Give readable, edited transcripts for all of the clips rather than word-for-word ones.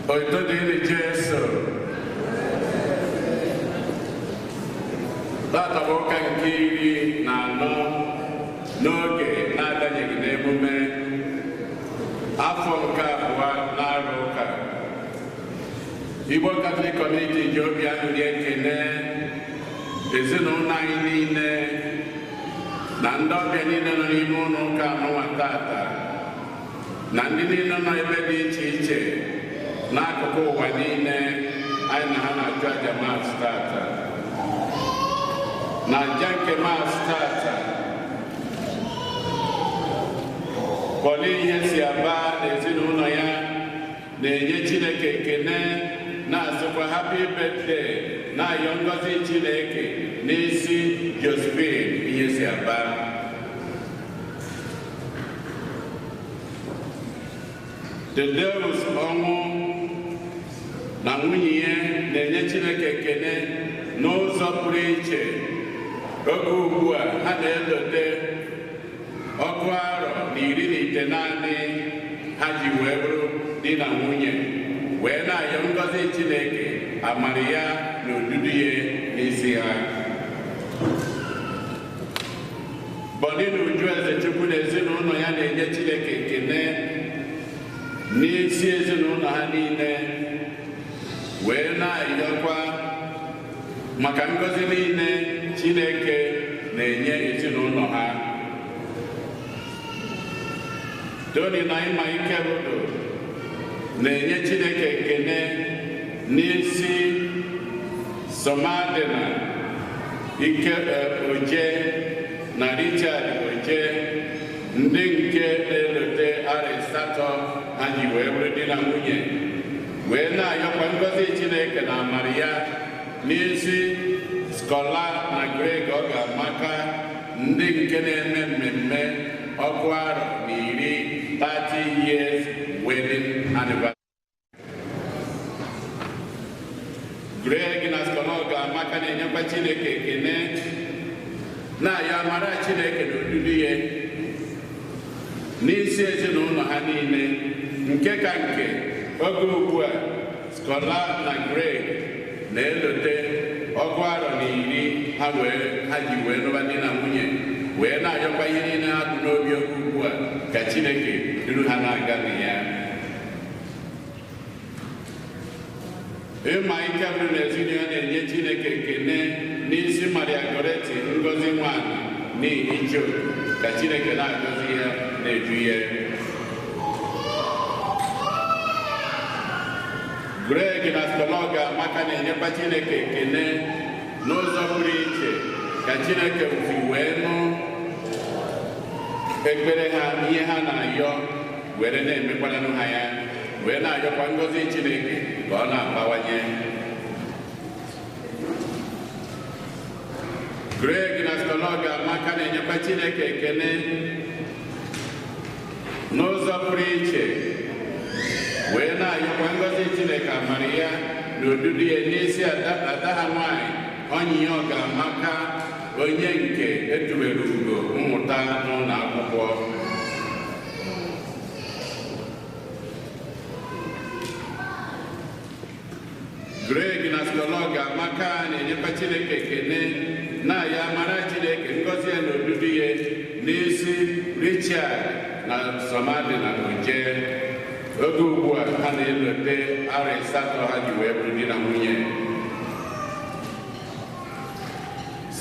Otito dịrị Jesu. Tata bụ ụka nke 14 n'oge na-adanyeghị n'emume afọ nke abụọ na-arụ ụka. Igbo Catholic Community ji obi aṅụrị ekene ezinụlọ anyị niile na ndị ọbịa niile nọ n'ime ụlọ ụka anụnwa tata na ndị niile nọ ebe dị iche iche n'akụkụ ụwa niile anyị na ha na-achụ aja Mass tata. Na aja nke Mass tata, Pauline ihe si aba na ezinụlọ ya na-enye Chineke ekene na-asịkwa happy birthday na-ayọ ngọzi Chineke n'isi Josephine ihe si aba. Dedeus ọnwụ na nwunye ya na-enye Chineke ekene n'ụzọ pụrụ iche. Oge ugbu a ha na-elote ọkụ arọ na 19 ha ji wee bụrụ di na nwunye wee na-ayọ ngọzi Chineke amara ya na odudu ya n'isi ha. Bọdị na Uju Ezechukwu na ezinụlọ ya na-enye Chineke ekene n'isi ezinụlọ ha niile wee na-ayọkwa maka ngọzi niile Chineke na-enye ezinụlọ ha. Tony na Ịma Ikebudo na-enye Chineke ekene n'isi Somadina Ike Oje na Richard Oje ndị nke na-elote arọ 8 ha ji wee bụrụ di na nwunye wee na-ayọkwa ngọzi Chineke na amara ya n'isi Skola na Greg ọ ga-amaka ndị nke na-eme mmemme ọkụ arọ na 10 30 years wedding anniversary. Greg na Skola ọ ga-amaka na-enyekwa Chineke ekene na-ayọ amara Chineke na odudu ya n'isi ezinụlọ ha niile nke ka nke oge ugbu a Skola na Greg na-elote ọgụ arọ na 10 ha ji wee nụba di na nwunye wee na-ayọkwa ihe niile ha bụ n'obi oge ugbu a ka Chineke duru ha na-aga na ya. Ịma ike bụrụ na ezinụlọ na-enye Chineke ekene n'isi Maria Goretti Ngozi nwanyị n'ihi Icho ka Chineke na-agọzi ya na-edu ya. Greg na Skologa Amaka na-enyekwa Chineke ekene n'ụzọ pụrụ iche ka Chineke si wee nụ ekpere ha ihe ha na-ayọ were na-emekwaranụ ha ya wee na-ayọkwa ngọzi Chineke ka ọ na-abawanye. Greg na Skologa Amaka na-enyekwa Chineke ekene n'ụzọ pụrụ iche wee na-ayọkwa ngọzi Chineke amara ya na odudu ya n'isi ada ha nwanyị Onyinye Ọgamaka onye nke etubere ugo mmụta n'ụlọ akwụkwọ. Greg na Skologa Amaka na-enyekwa Chineke ekene na-ayọ amara Chineke ngọzi ya na odudu ya n'isi Richard na Somadina Oje. Oge ugbu a ha na-elote arọ 8 ha ji wee bụrụ di na nwunye.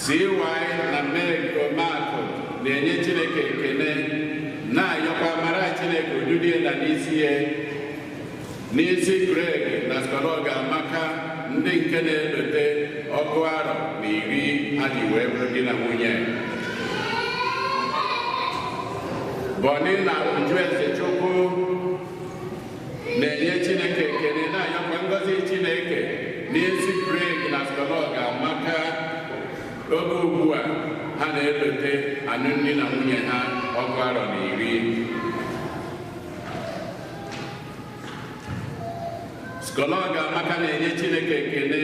CY na Meg Omakụ na-enye Chineke ekene na-ayọkwa amara Chineke odudu ya na n'isi ya n'isi Greg na Skologa Amaka ndị nke na-elote ọgụ arọ na 10 ha ji wee bụrụ di na nwunye. Bọni na Uju Ezechukwu na-enye Chineke ekene na-ayọkwa ngọzi Chineke n'isi Greg na Skologa Amaka. Oge ugbu a ha na-elote alụmdi na nwunye ha ọgụ arọ na 10. Skologa Amaka na-enye Chineke ekene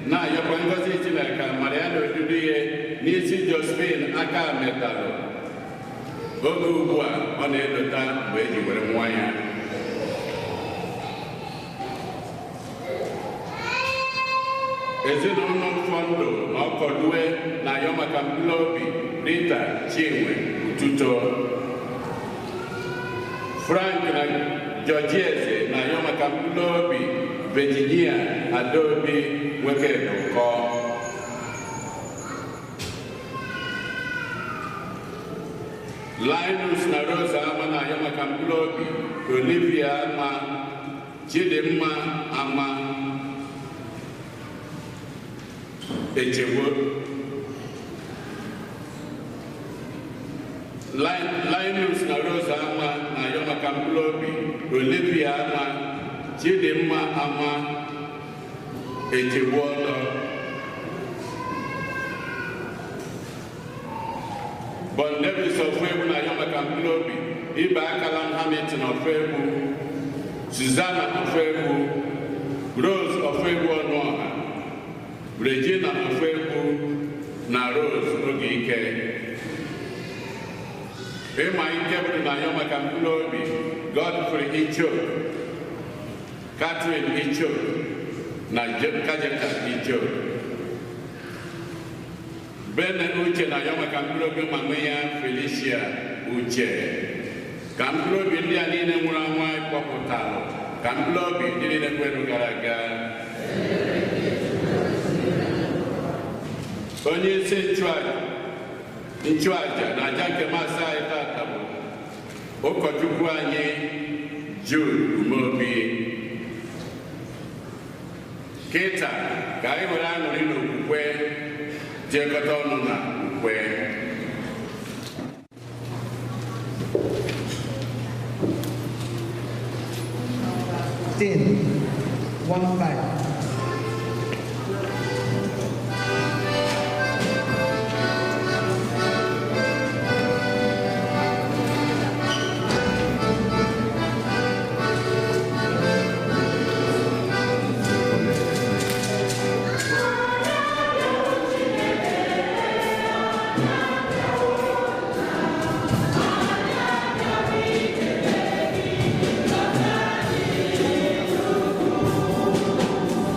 na-ayọkwa ngọzi Chineke amara ya na odudu ya n'isi Josephine aka metalụ. Oge ugbu a ọ na-elota mgbe eji were nwa ya. Ezinụlọ Ụfọdụ na Ọkọlue na-ayọ maka mkpụrụ obi Rita Chinwe Ututo. Frank na Georgieze na-ayọ maka mkpụrụ obi Virginia Adaobi Nwokedụkọ. Linus na Rosa Ama na-ayọ maka mkpụrụ obi Olivia Ama, Chidimma Ama, Echegbo. Linus na Rosa Ama na-ayọ maka mkpụrụ obi Olivia Ama, Chidimma Ama, Echegbo ọlọ. Bon Davis Ofuegbu na-ayọ maka mkpụrụ obi Ibe Akalam Hamilton Ofuegbu, Susanna Ofuegbu, Rose Ofuegbu Ọnụọha, Regina Ofuegbu na Rose Ogeike. Ịma ike bụrụ na-ayọ maka mkpụrụ obi Godfrey Ichok, Catherine Ichok na Kajeka Ichok. Bene Uche na-ayọ maka mkpụrụ obi mama ya Felicia Uche. Ka mkpụrụ obi ndị a niile nwụrụ anwụ anyị kpọpụtalụ, ka mkpụrụ obi ndị niile kweru gara aga. Onye isi nchụaja na aja nke masị anyị tata bụ ụkọchukwu anyị Jude Umeobi. Kịta ka anyị were aṅụrị n'okwukwe jekọta ọnụ na ukwe. 10, 1, 5. Thank you.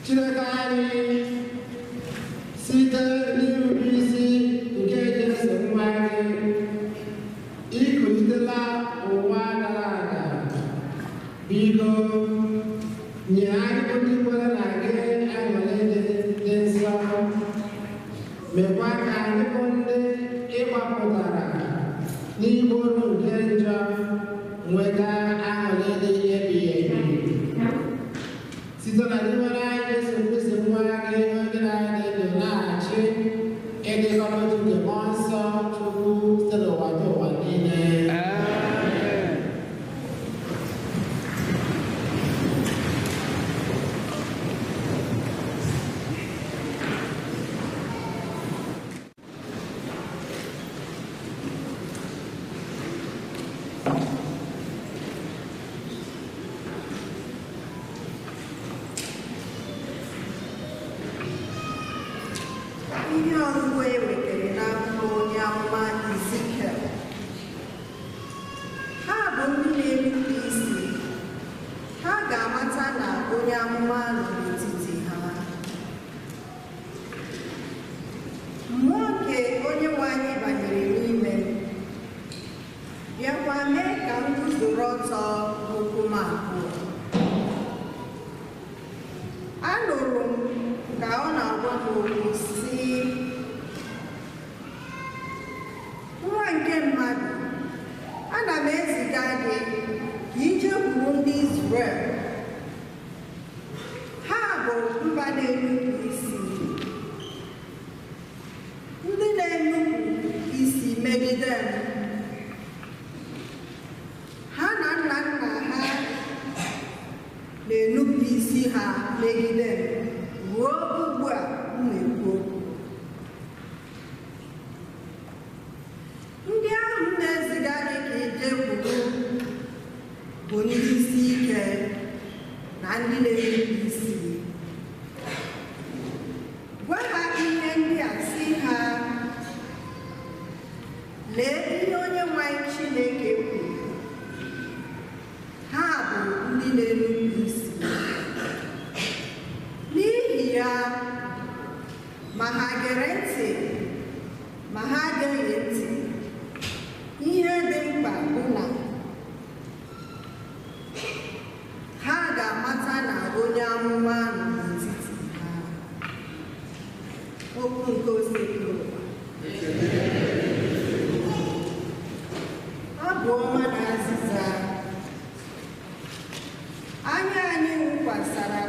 Chineke anyị site n'irube isi nke Jesu nwa gị ịkụzitela ụwa gara aga biko nye anyị bụ ndị kwere na gị aṅụrị dị nsọ mekwa ka anyị bụ ndị ịgbapụtara n'ime uru nke njọ nweta aṅụrị dị ebighị ebi site na Dinwenụ anyị Jesu Kristi nwa gị onye na-adị ndụ na-achị ịdịkọ n'otu nke Mmụọ Nsọ Chukwu site n'ụwa dị ụwa niile. Ihe ọgụgụ e wetara n'akwụkwọ onye amụma Izikiel. Ha bụ ndị na-enupụ isi. Ha ga-amata na onye amụma nọ n'etiti ha. Mmụọ nke Onyenwe anyị banyere n'ime m, bịakwa mee ka m guzoro ọtọ n'ụkwụ m abụọ. Anụrụ m ka ọ na-agwa m okwu sị, nwa nke mmadụ, ana m eziga gị ka i jekwuru ndị Izrel. Ha bụ mba na-enupụ isi, ndị na-enupụ isi megide m. Ha na nna nna ha na-enupụ isi ha megide m ruo ugbu a m na-ekwu okwu. Ndị ahụ m na-eziga gị ka i jekwuru bụ ndị isi ike na ndị na-enupụ isi. Gwa ha ihe ndị a sị ha, lee ihe Onyenwe anyị Chineke kwuru. Ha bụ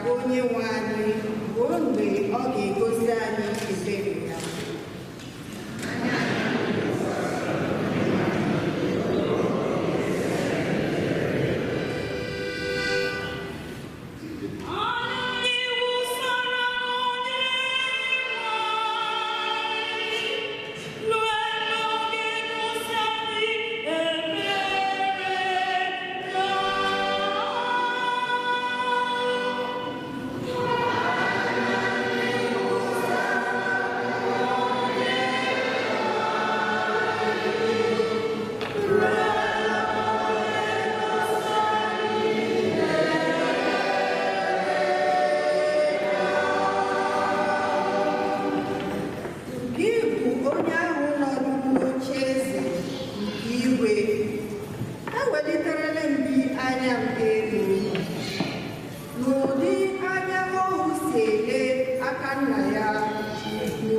Onye nwe anyị ruo mgbe ọ ga-egosi anyị ebere ya. Gị bụ onye ahụ nọdụ n'oche eze nke igwe, eweliterela m gị anya m elu. N'ụdị anya ohu si ele aka nna ya ukwu.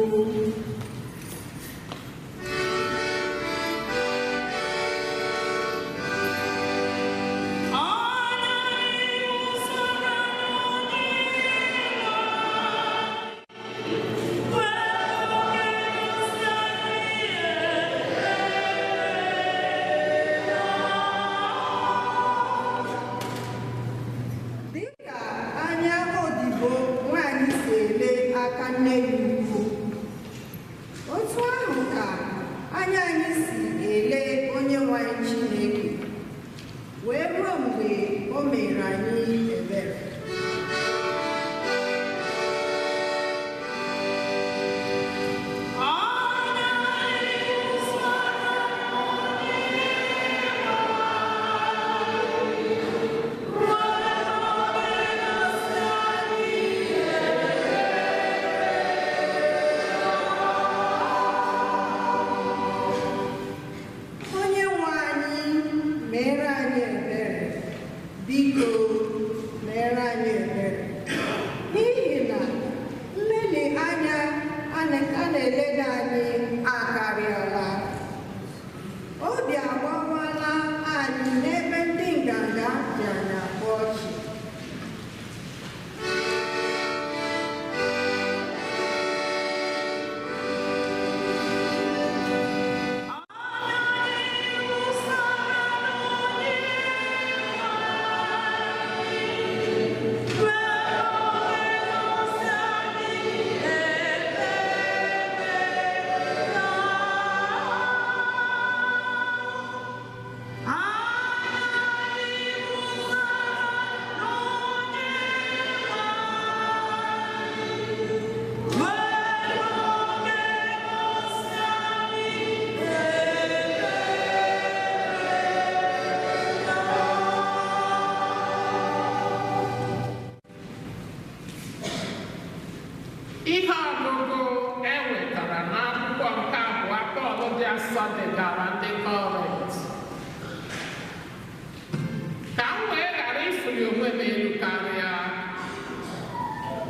Dịka anya odibo nwanyị si ele aka nne ya ukwu, otu ahụ ka anya anyị si ele Onye nwe anyị Chineke, wee ruo mgbe o mere anyị ebere. Onye nwe anyị mere anyị ebere, biko mere anyị ebere, n'ihi na nlelị anya a na-eleda anyị akarịala. Obi agbawala anyị n'ebe ndị nganga ji anyị akpọ ọchị. Ihe ọgụgụ e wetara n'akwụkwọ nke abụọ Pọl dị asọ degara ndị Kọrint. Ka m wee ghara ịfụli onwe m elu karịa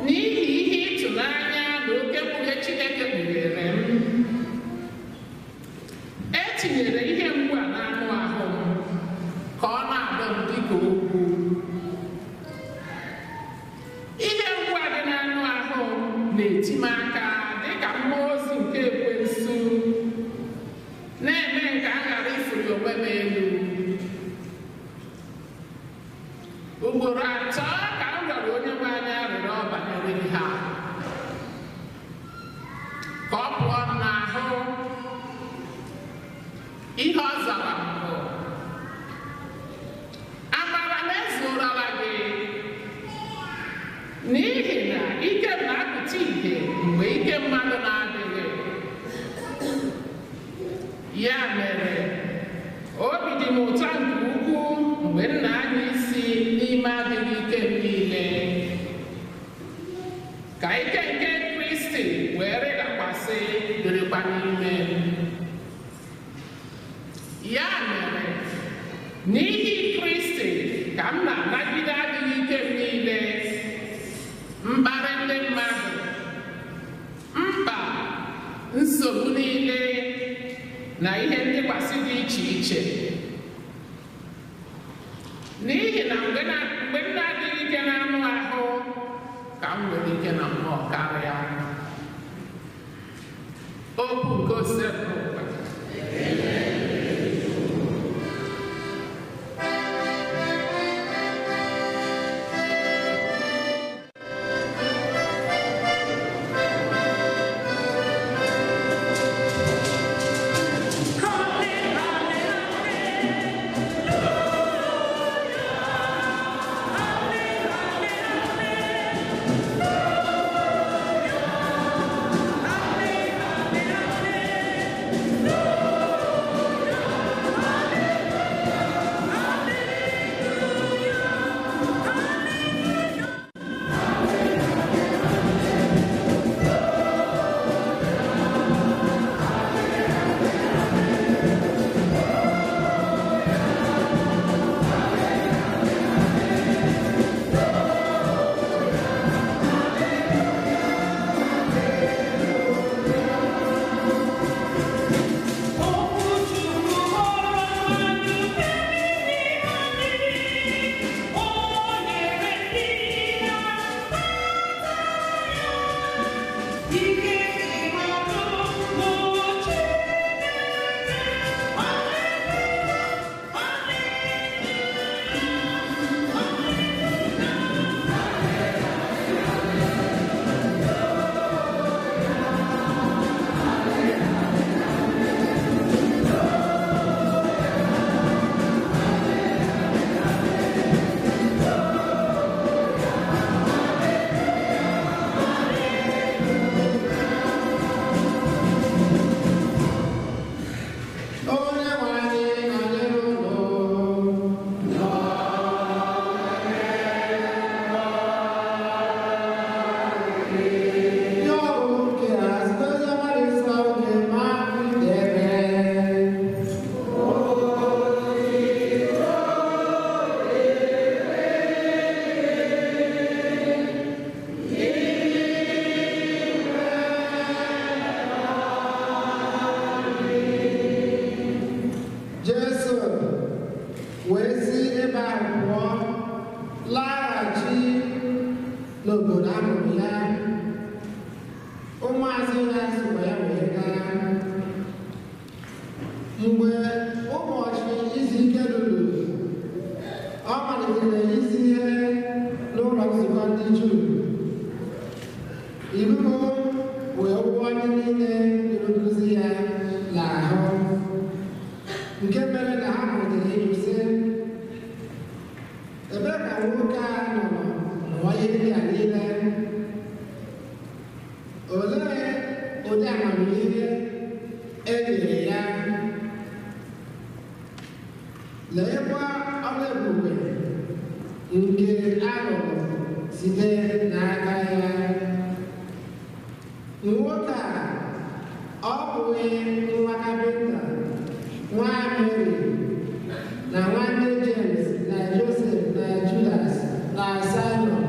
n'ihi ihe ịtụnanya na oke mkpughe Chineke kpughere m, e tinyere ihe mgbu a n'anụ ahụ m ka ọ na-adọ m dịka ogwu. Ihe mgbu a dị n'anụ ahụ na-eti m aka dịka mmụọ ozi nke ekwensu, na-eme ka m ghara ịfụli onwe m elu. Ugboro atọ ka m rịọrọ Onye nwe anyị arịrịọ banyere ihe a, ka ọ pụọ m n'ahụ. Ihe ọ zara m bụ, amara m ezuorala gị, n'ihi na ike m na-apụta ìhè mgbe ike mmadụ na-adịghị. Ya mere, obi dị m ụtọ nke ukwuu mgbe m na-anya isi n'ime adịghị ike m niile, ka ike nke Kristi wee rịdakwasị dịrịkwa n'ime m. Ya mere, n'ihi Kristi ka m na-anagide adịghị ike m niile, mkparị ndị mmadụ, mkpa, nsogbu niile na ihe ndịkwasị dị iche iche. N'ihi na mgbe m na-adịghị ike n'anụ ahụ, ka m nwere ike na mmụọ karịa. Okwu nke Osebụrụwa. N'obodo a mụrụ ya, ụmụazụ ya sokwa ya wee gaa. Mgbe ụbọchị izu ike ruru, ọ malitere izi ihe n'ụlọ nzukọ ndị Juu. Ibubo wee wụọ ndị niile nụrụ nkuzi ya n'ahụ, nke mere na ha malitere ịjụ sị, ebee ka nwoke a nọ mụọ ihe ndị a niile? Olee ụdị amamihe e nyere ya? Leekwa ọrụ ebube nke a rụrụ site n'aka ya. Nwoke a ọ bụghị nwa kapịnta, nwa Meri, na nwanne James na Josef na Judas na Simon?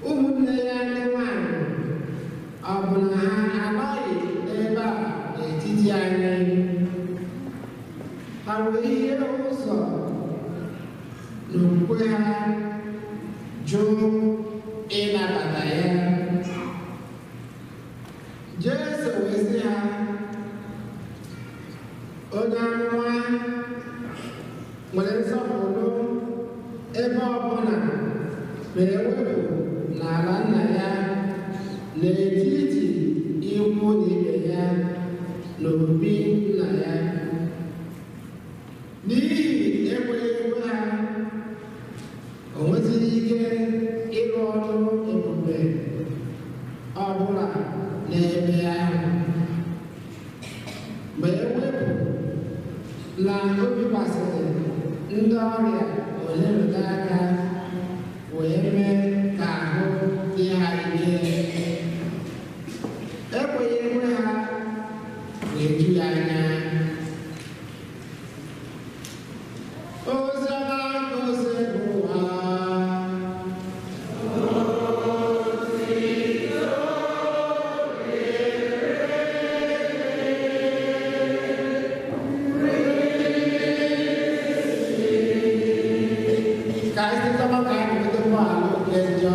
Ụmụnne ya ndị nwanyị ọ bụ na ha anọghị n'ebe a n'etiti anyị? Ha wee hie ụzọ n'okwukwe ha jụ ịnabata ya. Jesu wee sị ha, onye amụma nwere nsọpụrụ ebe ọbụla ma ewepụ n'ala nna ya, n'etiti ikwu na ibe ya, na obi nna ya. N'ihi ekweghị ekwe ha, o nwezighị ike ịrụ ọrụ ebube ọbụla n'ebe ahụ, ma ewepụ na o bikwasịrị ndị ọrịa ole na ole aka wee mee ka ahụ dị ha ike. Ekweghị ekwe ha na-eju ya anya. Oziọma nke Osebụrụwa. Ka anyị site n'ọma ka anyị nweta mgbaghara oke njọ.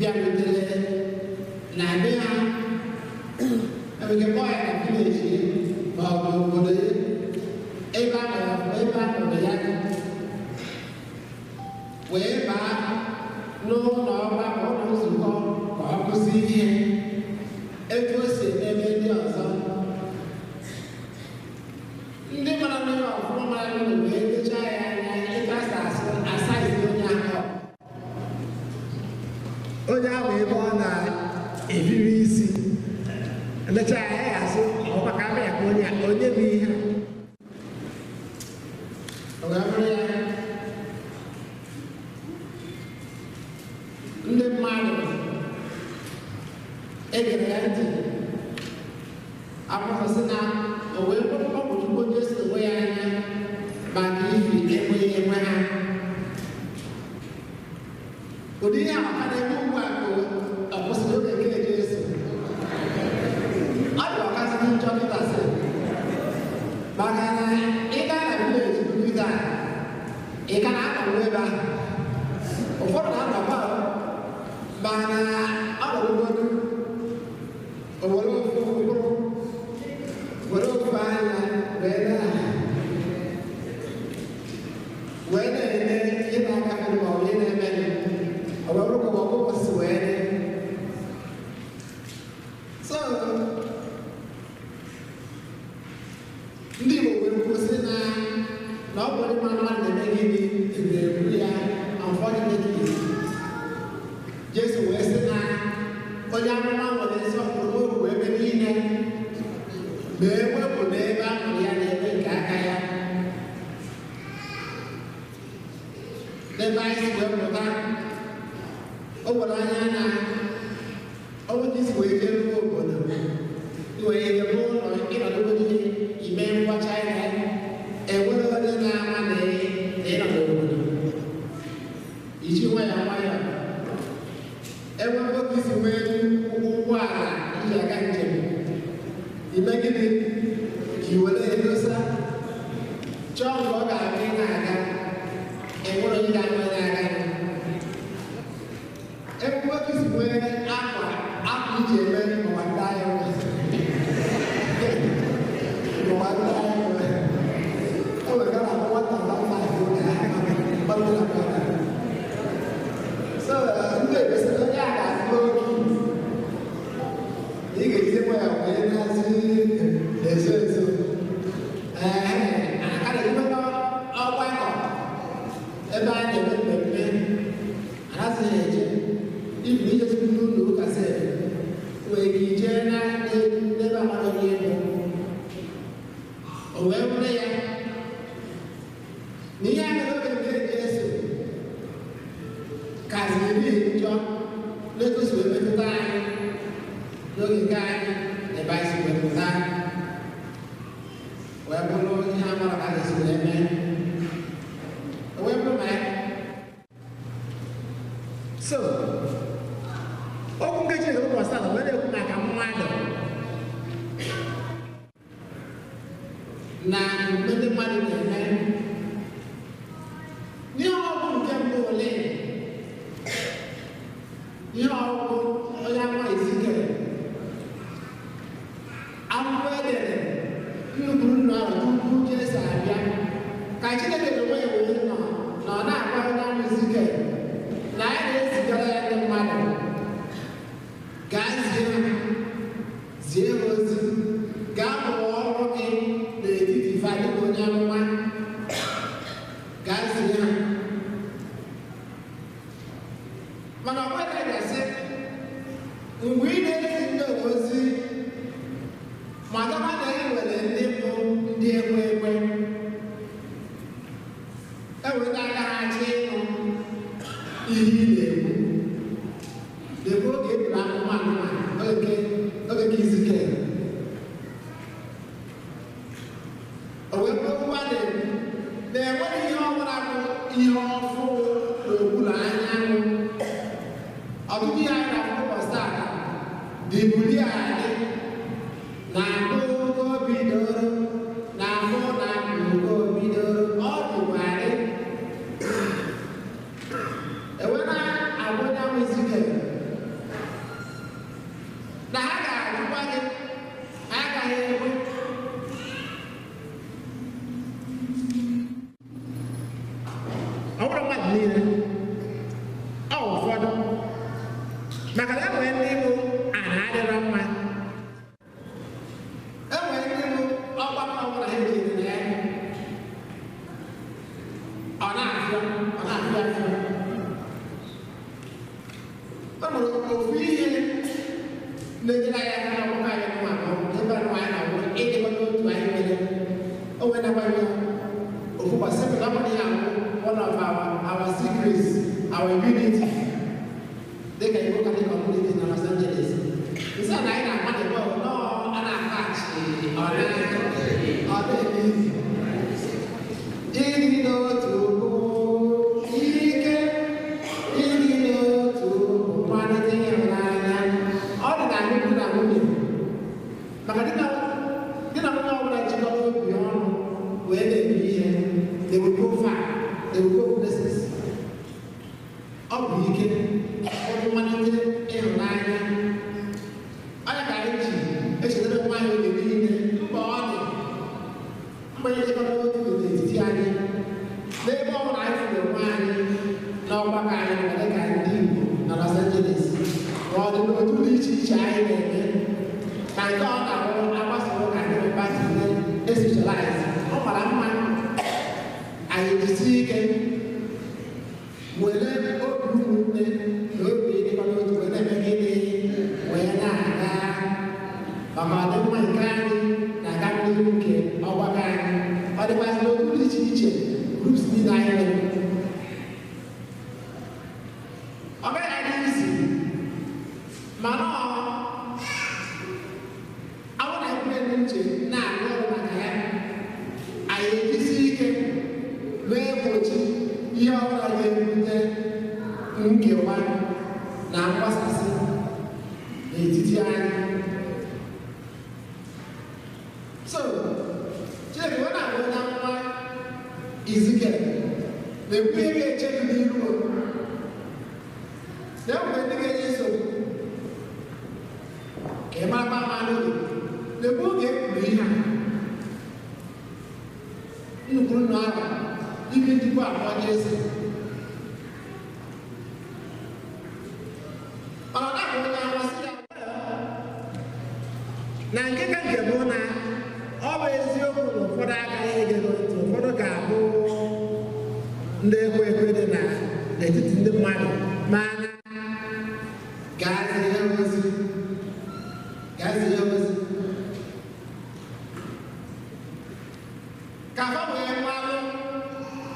bịarutere na be ha enwere kpọọ ya na vileji ma ọ bụ obodo ya ebe a mụrụ ya wee baa n'ụlọ ọgbakọ ụlọ nzukọ ka ọ kụzi ihe etu o si eme ndị ọzọ. Ndị mara mmiri ọfụma mara mmiri wee lechaa ya anya etu a si asaizi onye ahụ. Onye ahụ ebe ọ na-ebiri isi lechaa ya ya asụ ọkwa ka ya ka onye onye bụ ihe ọ ga-abụrụ ya. Ndị mmadụ egere ya ntị akwụkwọ sị na o wee kpọpụchukwu Jesu onwe ya anya maka ifi enweghị enwe ha. Ụdị ihe a ka na-eme ugbu a ka ọ kwụsịrị oge nke Jesu. Ọ dị ọkasị njọ kịtasị maka na ị gaa na vileji kịta ị ka na-anọ ebe ahụ. Ụfọdụ na-anọkwa mana ọ nọrụgodu o were ofu mkpụrụ were ofu anya wee na-ene ihe na-agafe ma ọ bụ ihe na-eme ọ wee bụrụ ka ọkụkọ si wee dị. So ndị Igbo wee kwụsị na ọ bụ ndị mmadụ na-eme gịnị na-ekwu ya. Unfortunately, Jesu wee sị na onye amụma nwere nsọpụrụ n'oru ebe niile ma ewepụ n'ebe a mụrụ ya na ebe nke aka ya. N'ebe anyị si wee pụta, o nwere anya na ọnwụ ka isi wee jee ruo obodo iwere ihe bụ ụlọ ịnọdụgodo ime ngwacha ya enwere onye na-ama na ịnọ n'obodo iji nwayọọ nwayọọ enwere oge isi nwee ụgbọala iji aga njem ime gịnị ka i were edosa chọọ mgbe ọ ga-abịa ị na-aga enwere onye ga-ama na-aga. Enwere oge isi nwee akwa akwa iji eme ụwa ndị ahịa ụwa ndị ahịa o nwere ka nwata na mmadụ. So ndị ebesịrị onye a ga-azụ oge ị ga-esi nwa ya wee na-azụ ezo ezo. Ee, aka na-eme ọgbakọ ebe a na-eme mmemme anaghị eje ibi ije tupu n'ụlọ ụka sef wee ka ije n'ebe amadụ ego o wee bụrụ ya na ihe a mere oge nke Jesu kaziri njọ n'etu wee metụta anyị n'oge nke anyị na ebe anyị si wee pụta wee bụrụ ihe amara ka a ga-esi wee mee wee bụrụ ma ya. So okwu nke Chineke ụbọchị taa wee na-ekwu maka mmadụ na mgbe ndị mmadụ na-eme n'ihe ọgwụ nke mbụ ole ihe ọgwụ onye ama Ezikiel akwụkwọ edere nnukwu nnu ahụ tupu Jesu abịa ka Chineke n'onwe ya wee nọ na ọ na-agwa onye ama Ezikiel na ya na-ezigara ya ndị mmadụ gaa zie ha ozi gaa mụọ ọrụ gị n'etiti fa dịka onye amụma gaa zie ha. Mana ọ nweghị gasị mgbe ị na-ezi ndị ozi ma gaba na e nwere ndị bụ ndị ekwe ekwe enwere ndị aka ha achọ ịnụ ihe ị na-ekwu debe oge eburu amụma oge ka Ezikiel o wee bụrụ a na-ekwu na enweghị ihe ọbụla bụ ihe ọfụ n'okpuru anyanwụ. Ọtụtụ ihe anyị na-afụ ụbọchị taa dịbuli anyị na akụkọ bidoro na afụ na akụkọ bidoro ọ dịgwarị enwena agwa onye ahụ Ezikiel Ọ bụrụ mmadụ niile, ọ ụfọdụ, maka na enwere ndị bụ ana adịrọ mma, enwere ndị bụ ọgbakọ ọbụla ha ejiri na ya, ọ na-afịọ ọ na-afịọ afịọ. O nwere ofu ihe na-enyere anyị aka n'ọgbakọ anyị nwa abụọ ebe anụ anyị na-awụ ịdịkwa n'otu anyị mere o nwere nakwa ya ofu ụbọchị na ọ bụrụ ya one of our secrets, our unity, dịka Igbo Catholic Community na Los Angeles. Nsị na anyị na-amadị bọọlụ nọọ a na-akachi ọ na-eme izi. Ịdị n'otu bụ ike, ịdị n'otu bụ mmalite ịhụnanya. Ọ dị na anyị di na nwunye, maka di na nwunye ọbụla jikọrọ obi ọnụ wee na-eme ihe, they will go far, they will go places. Ọ bụ ike, ọ bụ mmalite ịhụnanya. Ọ ya ka anyị ji echetara nwaanyị oge niile mgbe ọ dị mgbe jikọrọ otu dị n'etiti anyị n'ebe ọ bụla anyị fụrụ onwe anyị n'ọgbakọ anyị nọ dịka ndị Igbo na Los Angeles, ma ọ dị n'otu dị iche iche anyị na-eme na nke ọ na-ahụ agbasa ụka ndị mgbasa esocialize. Ọ mara mma anyị jisie ike were obi ụmụnne na obi ịdịkọ n'otu wee na-eme gịnị wee na-aga maka ọdịmma nke anyị na-aga n'ihu nke ọgbakọ anyị. Ọ dịkwazị n'otu dị iche iche groups niile anyị nwere. Ọ gaghị adị izi, mana ọ awụ na ekwure n'uche na-arụ ọrụ maka ya, anyị ejisi ike na-egbochi ihe ọbụla ga-ebute nkewa na mgbasasị n'etiti anyị. So, Chineke wee na-agwa onye amụma Ezekiel na-ekwu ihe ga-eche gị n'iru o. Na enwere ndị ga-enye nsogbu ka ị mara ama n'oge na-ekwu oge e kwuru ihe a nnukwu nnu ahụ ibi tupu abụọ Jesu. Mana ọ na-abụ onye amasị ya na nke ka nke bụ na ọ bụ eziokwu na ụfọdụ agaghị ege gị ntị, ụfọdụ ga-abụ ndị ekwe ekwe dị na n'etiti ndị mmadụ, mana gaa zie ozi, gaa zie ozi ka fa wee malụ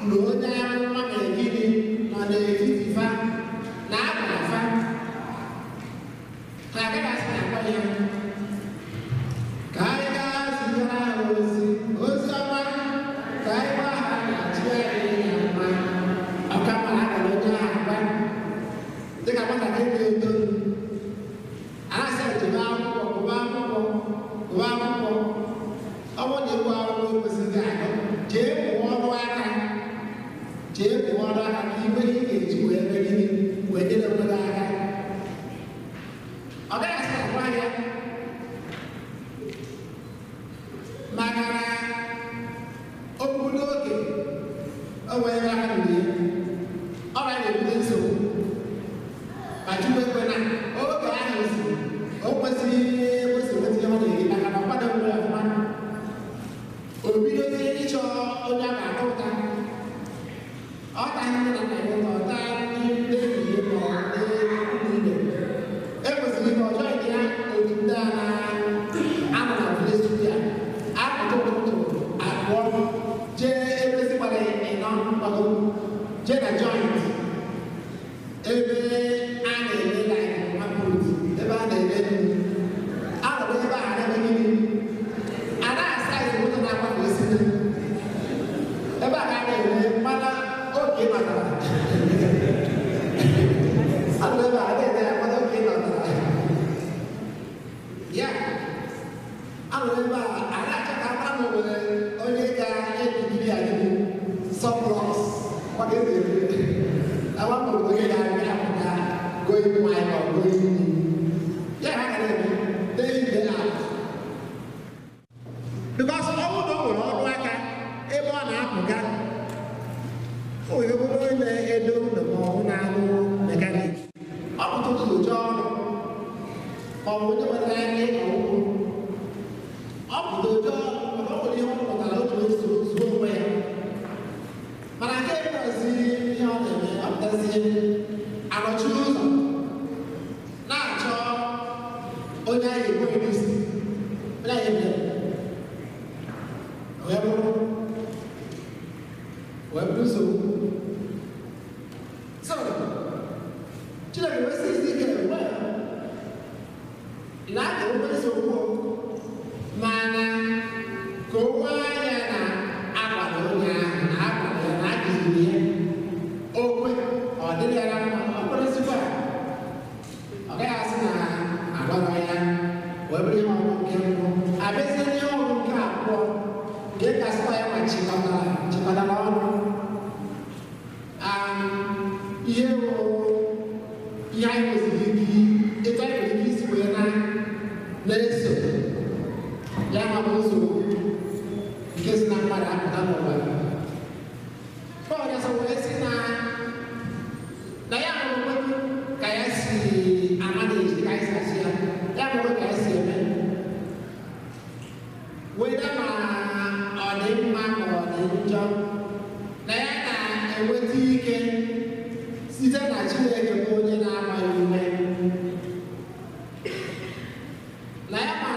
na onye amụma na-egide nọ n'etiti fa na akwa fa ha agaghị asị na akwa ya. Ka anyị gaa zigara ha ozi ozi ọma, ka anyị gwa ha na chi anyị ya mma. Ọka mara akara onye ahụ agba dịka nwatakịrị na-eto a na-asị jebe akwụkwọ, gụba akwụkwọ, gụba akwụkwọ. Ọ bụrụ na ịgụ akwụkwọ ekwesịghị agụ, jee mụọ ọrụ aka, jee mụọ ọrụ aka ka iwe ihe ị ga-eji wee mee gịnị wee nyere onwe gị aka. Ọ gaghị asị agwa ya maka na okwu n'oge o wee aka ruru ya, ọ na-ebute nsogbu. Ma Chukwu ekwe na oge ahụ si o kwesịrị ekwesị nweta ihe ọ na-eri maka na mmadụ nwere ọfụma. O bidozie ịchọ onye a ga-atọ ụta, ọ taghị nne na nna ya ụta, ọ taa ndị enyi ya ma ọ ndị ikwu ibe. E kwesịrị ka ọ chọọ ya otu ndị a na-anọ na village square apụta ụtụtụ abụọ jee ebe si gbara ịnọ mgbago jee na joint ebe a na-eme like mapụt ebe a na-eme nri anọdụ ebe a na-eme gịnị a na-asa izu moto na-agbafe isi ebe a ka a na-eme mana oge matara anọdụ ebe a na-eme ya mana oge matara ya anọdụ ebe a a na-achọ ka a mara ma o nwere onye ga-ebibiri ya gịnị surplus maka eze ebe awa ma onye ga-abịa apụta going wine or going new. Ya ha ga na-eme day in day out. Because ọ bụrụ na o nwere ọrụ aka ebe ọ na-apụga, o nwere bụrụ onye na-edo ụlọ ma ọ na-alụ mekanik, ọ pụta ụtụtụ jee ọrụ, ma ọ bụ onye nwetara anya ịkọ ugbo, ọ pụta oje ọrụ maka ọ nwere ihe ọ mụtara o ji wee zuo onwe ya. Mana nke ekwesị ihe ọ na-eme, ọ pụtazi anọchi ụzọ na-achọ onye anyị egbu n'isi, onye anyị ebere wee bụrụ nsogbu. So Chineke wee sị isi ike wee na a ga-enwe nsogbu, mana ka o nwee anya na akwado onye ahụ na akwado ya na akụziri ya okwe, ọ dịrị ya na mma, ọ kweresikwa, ọ gaghị asị na agwara ya. Wee bụrụ ihe ọgwụ nke mbụ. Abịazie n'ihe ọgwụ nke abụọ nke kasịkwa ya ma chịkọtara ọnụ ihe ihe anyị kwesịrị ike etu anyị nwere ike isi wee na-eso ya ma bụ nsogbu nke si na mmadụ apụta n'ụwa. Pọl ya wee sị na ya hụrụ onwe ka ya si amaneji, ka anyị si asị ya, ya hụrụ ka ya si eme weda ma ọ dị mma ma ọ dị njọ, na ya na-enweta ike site na Chineke bụ onye na-agba ya ume. Na ya ma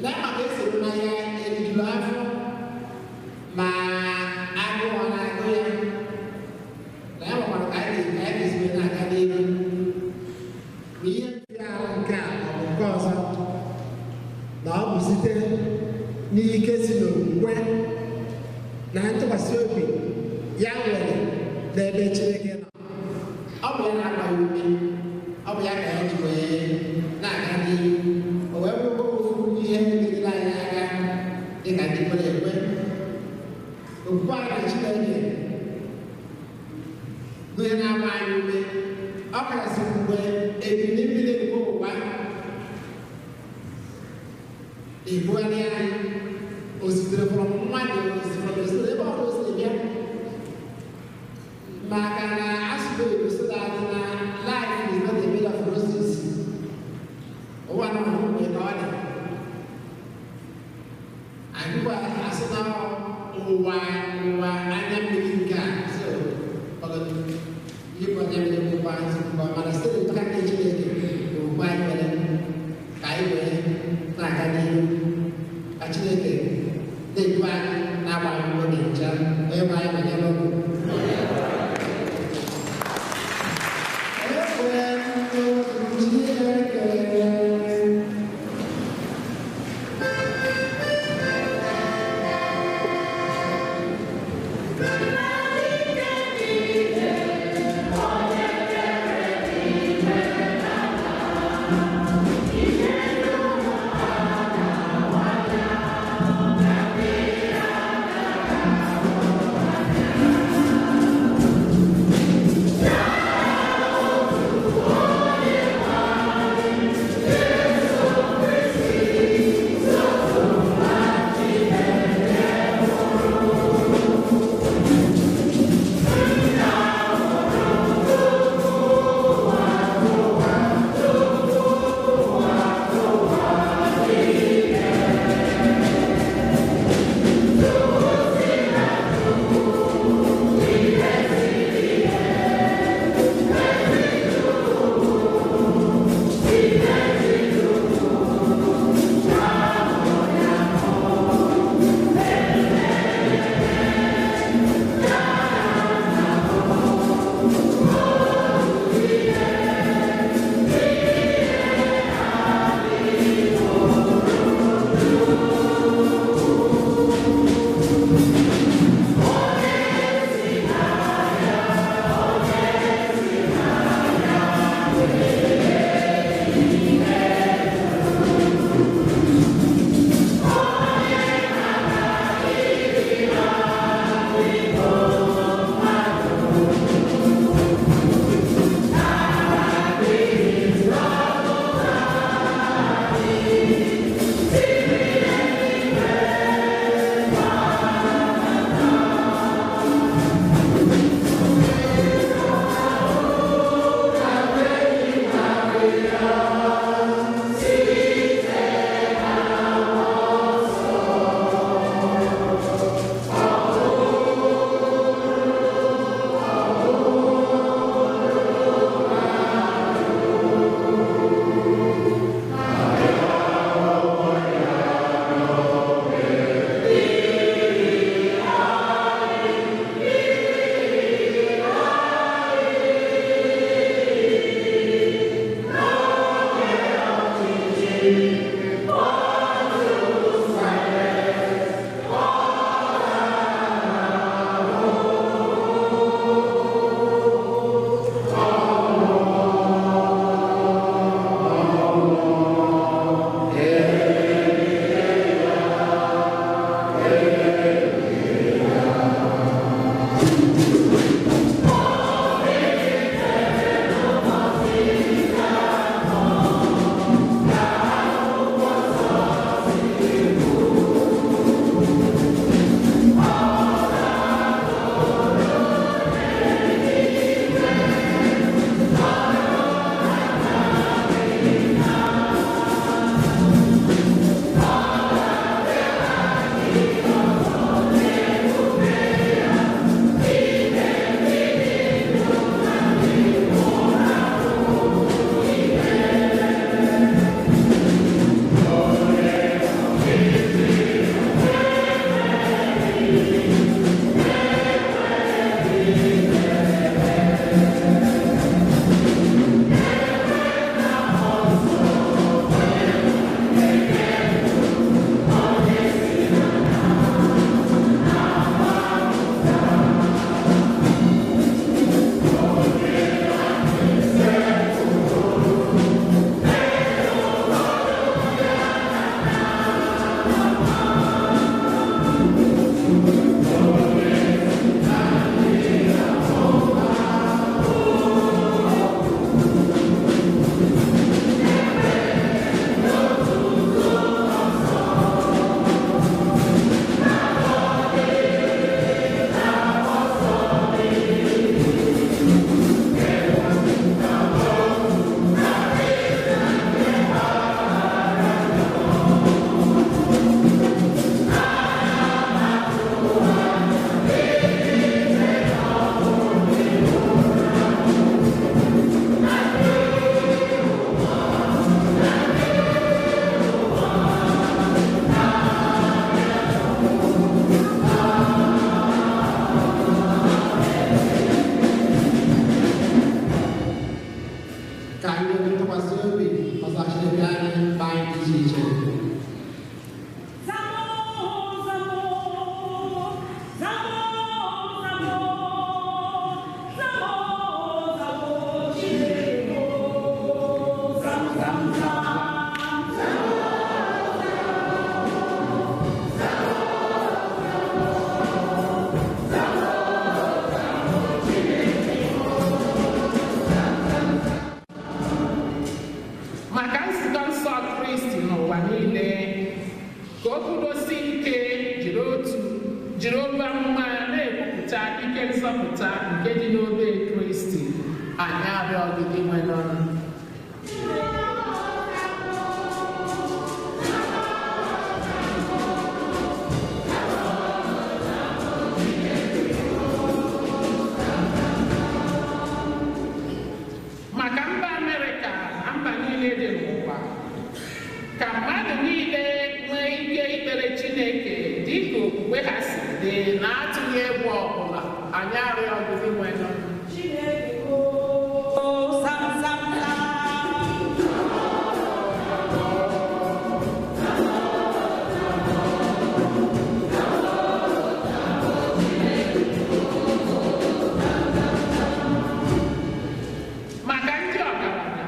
na ya ma ka esi na ya ejuru afọ ma agụụ ọ na-agụ ya, na ya makwara ka anyị ga-esi wee na-aga n'ihu ma ihe ndị ahụ nke a ma ọ bụ nke ọzọ, na ọ bụ site n'ike si n'okwukwe na ntụkwasị obi ya nwere n'ebe Chineke nọ. Ọ bụ ya na-agba ya ume, ọ bụ ya ka ya ji wee na-aga n'ihu. O wee bụrụ ofu ihe megidere anyị aka dịka ndị kwere ekwe. Okwukwe anyị na Chineke bụ ihe na-agba anyị ume, ọ kachasị mgbe ebili mmiri nke ụwa na-ebugharị anyị. O sitere from mmadụ, o sitere from ebe ọ bụla o si bịa, maka na asụsụ Igbo sị na life is not a bed of roses. Ụwa nọ mgbe ka ọ dị anyịkwa asị na ụwa anya mmiri nke a, so ịbụ anya mmiri bụkwa nsogbu, mana site n'aka nke Chineke okwukwe anyị nwere ka anyị wee na-aga n'ihu, ka Chineke na-edu anyị na-agba anyị oge ncha onye ma anyị banyere ọgụ. nzọpụta nke dị n'obe Kristi. Anyị arịọ gị Dinwenụ. Maka mba Amerịka na mba niile dị n'ụwa, ka mmadụ niile nwee ike ikpere Chineke dị ka okwukwe ha si dị na-atụghị egwu ọbụla. Anyị arịọ gị Dinwenụ. Chineke o, sam sam sam. Maka ndị ọgaranya,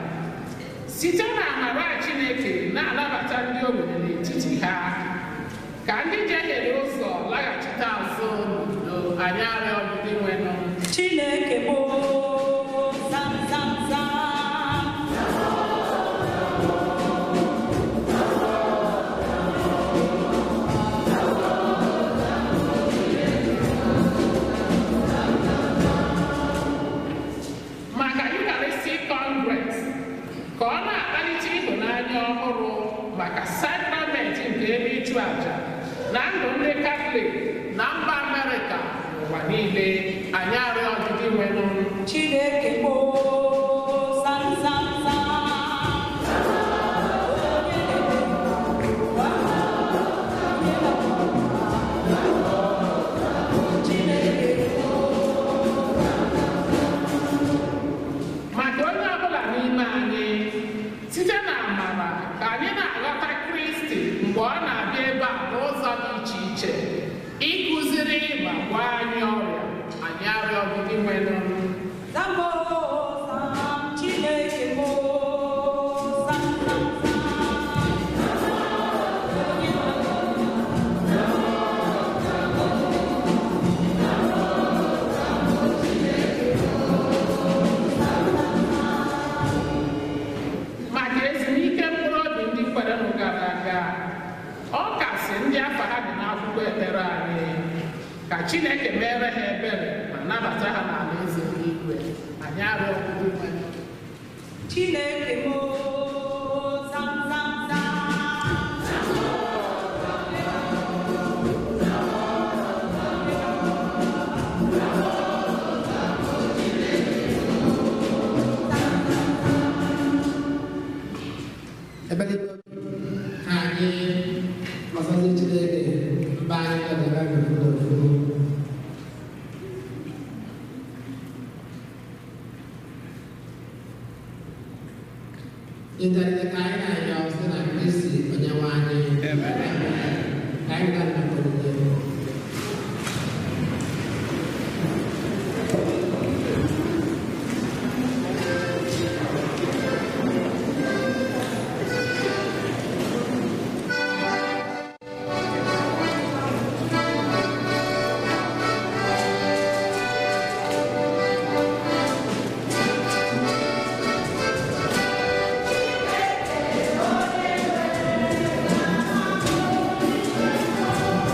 site na amara Chineke na-anabata ndị ogbenye n'etiti ha, ka ndị jehiere ụzọ laghachite azụ n'udo. Anyị arịọ gị Dinwenụ. Chineke bụ sam sam sam. Maka Eucharistic Congress, ka ọ na-akpalite ịhụnanya ọhụrụ maka sakramenti nke ebe ịchụ àjà na ndụ ndị Katọlik na mba Amerịka n'ụwa niile. Anyị arịọ gị Dinwenụ. Chineke bụ sam sam sam. Chineke Maka onye ọbụla n'ime anyị, site na amara ka anyị na-aghọta Kristi mgbe ọ na-abịa ebe a n'ụzọ dị iche iche ịkụziri ma gwọọ anyị ọrịa. Anyị arịọ gị Dinwenụ. Zambo sam, Chineke bụ sam sam sam. Maka ezumike mkpụrụ obi ndị kwerenụ gara aga, ọ kasị ndị afa ha dị n'akwụkwọ ekpere anyị, ka Chineke mere ha ebere ma nabata ha n'alaeze eluigwe. Anyị arịọ gị Dinwenụ. Chineke bụ sam sam sam. Ebe dị ka anyị gbasazi Chineke mba anyị nọ n'ebe n'ofu n'ofu. Ịdalite ka anyị na-ayọ site na Kristi Onyenwe anyị. Ka anyị gaa na onyinye. Chineke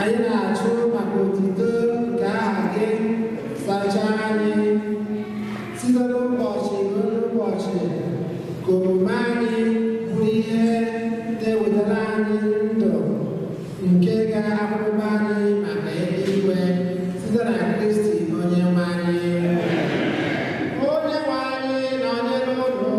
Anyị na-achụ maka otito nke aha gị sachaa anyị site n'ụbọchị ruo n'ụbọchị ka omume anyị bụrụ ihe na-ewetara anyị ndụ nke ga-akwụba anyị maka eluigwe site na Kristi onye nwe anyị. Onye nwe anyị nọnyere unu.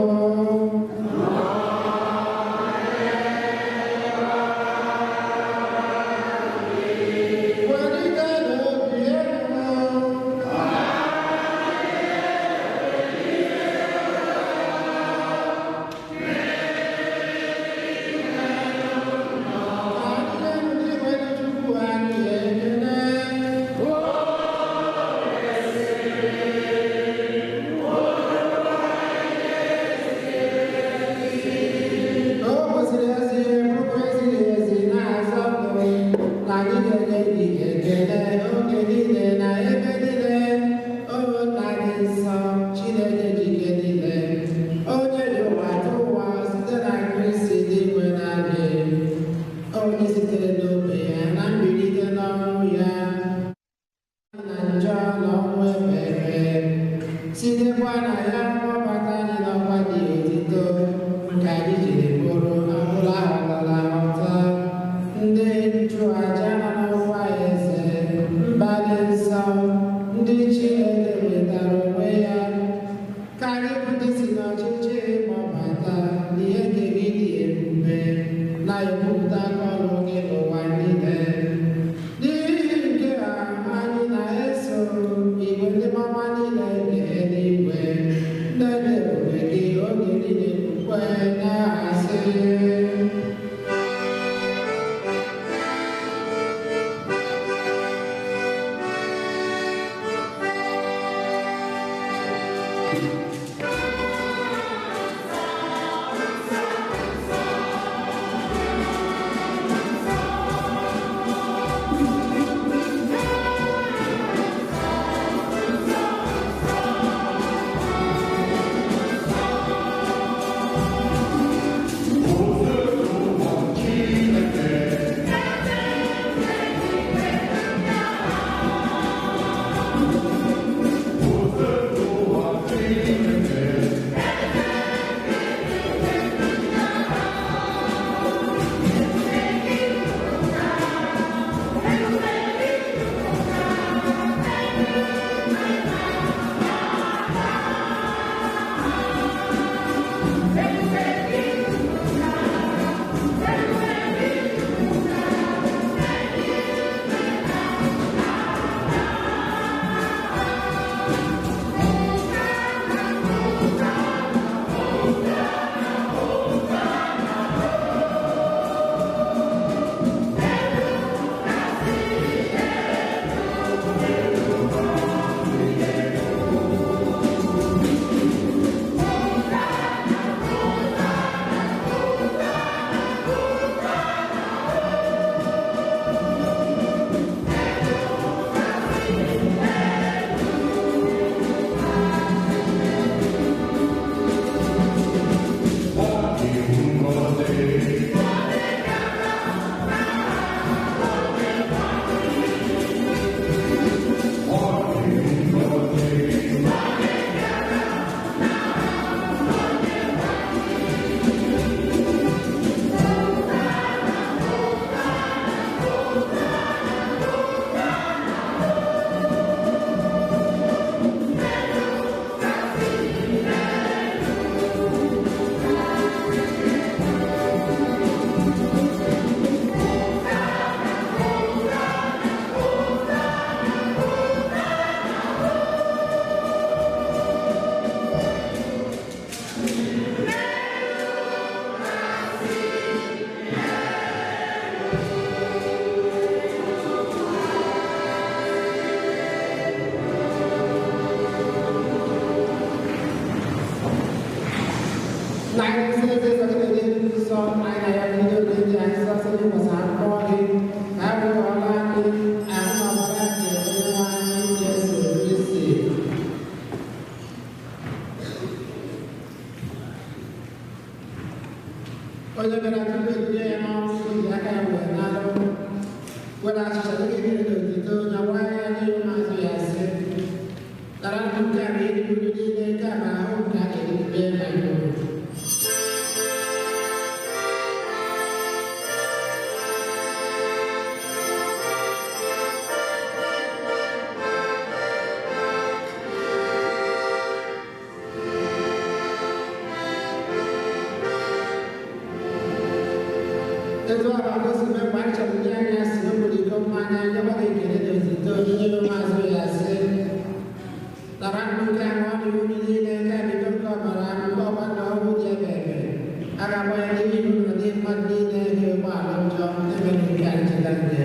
Ndị nchụaja nọ. Onye bịara tupu ebinye ya n'ọnwụ ji aka ya wee nalụ were achịcha dịka ekele na otito na nwanyị ya n'ihu maazụ ya sị tara ndụ nke a na iri uru niile nke a ma ahụ nke a ga-erube ma uru. Etu a bụ gosi mgbe mgbe anyị chọrọ ndị anya si n'obodo iko mmanya nyekwa gị ekele na otito onye maazụ ya sị tara ndụ nke ahụ ọ dị uru niile nke a bido nke ọbara nke ọgba na ọgwụ dị ebe ebe a ga-agba ya n'ihi uru na ndị mmadụ niile nke ụgbọala njọ emere nke a ncheta nje.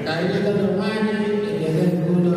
Ka anyị leta n'onwe anyị ekele nke udo.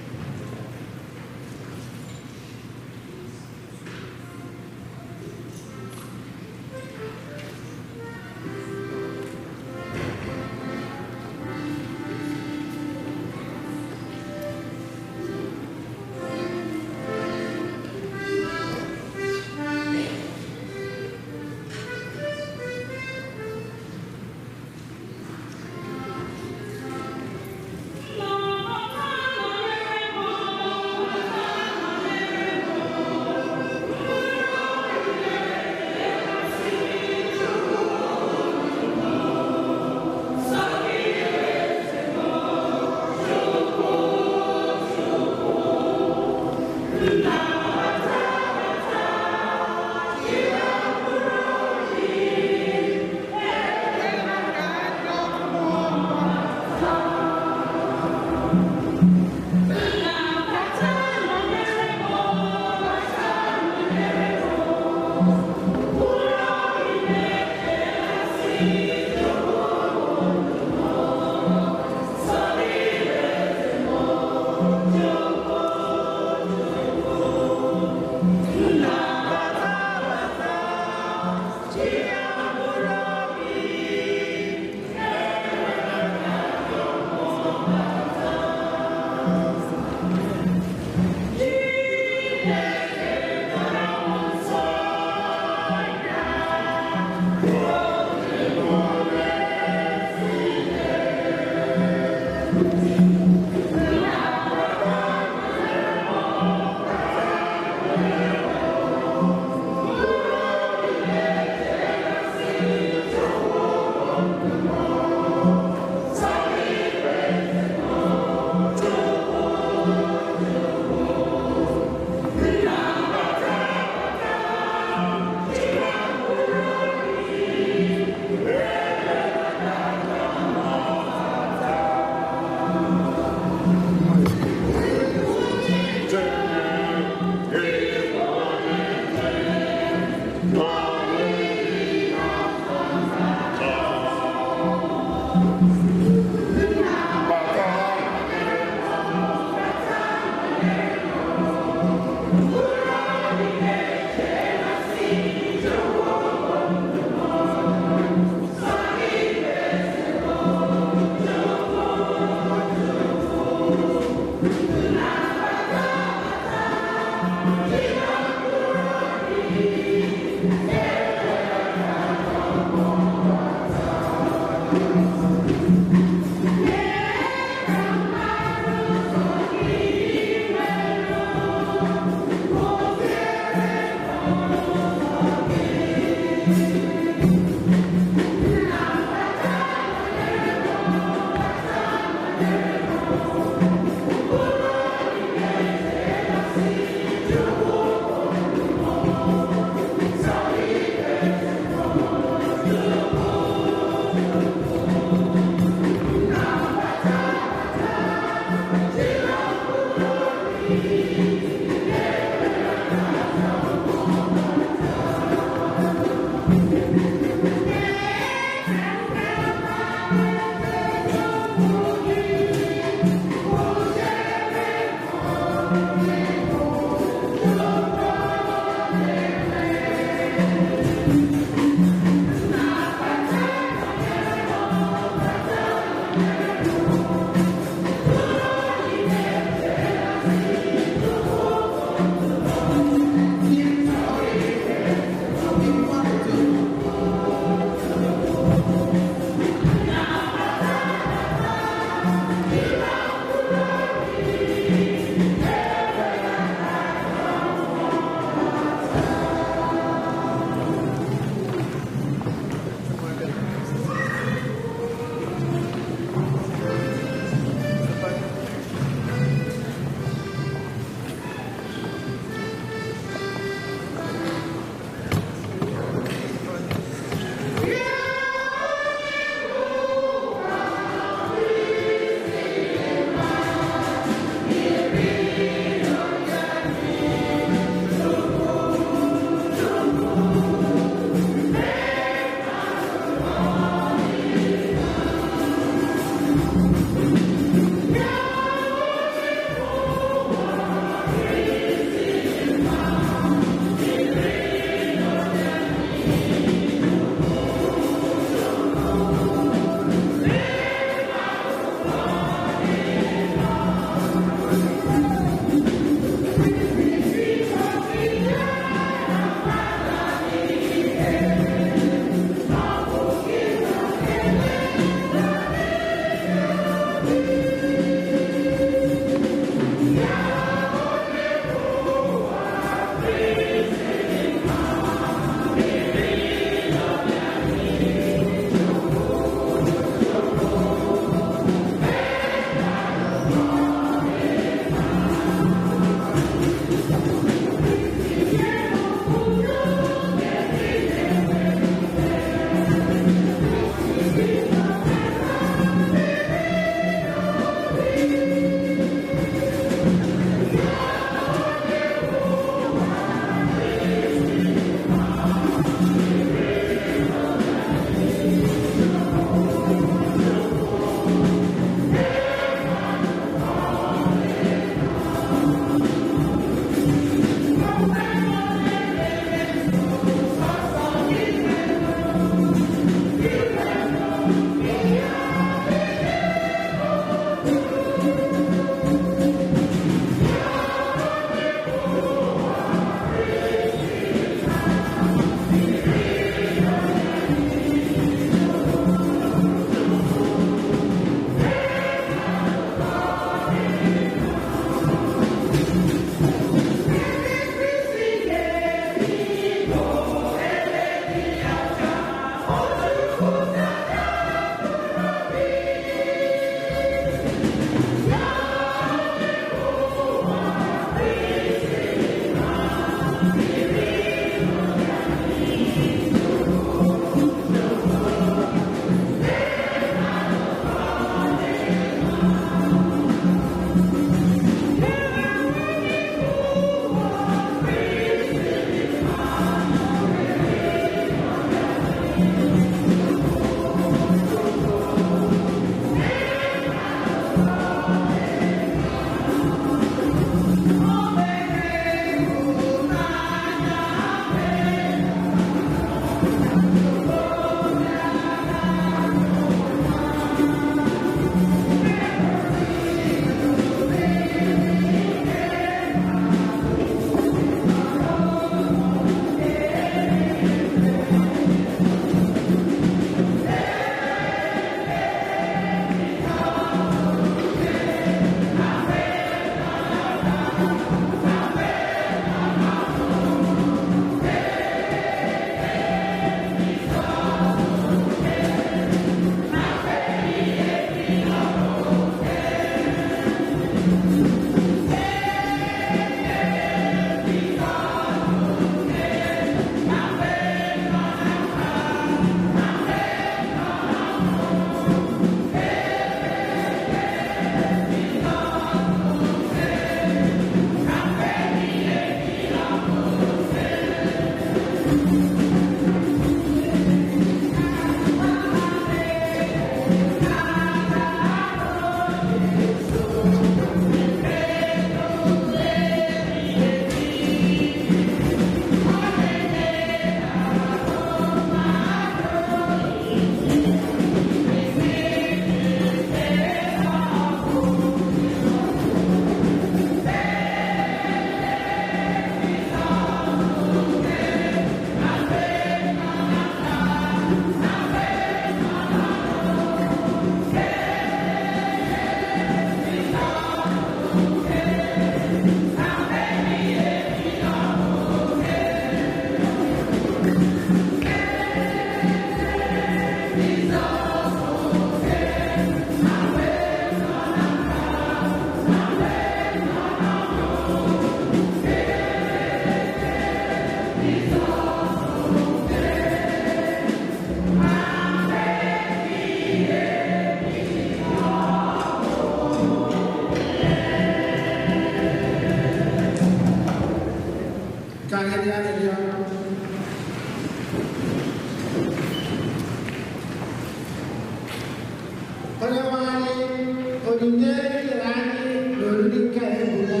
Onyinye nyere anyị n'oriri nke a ebuka.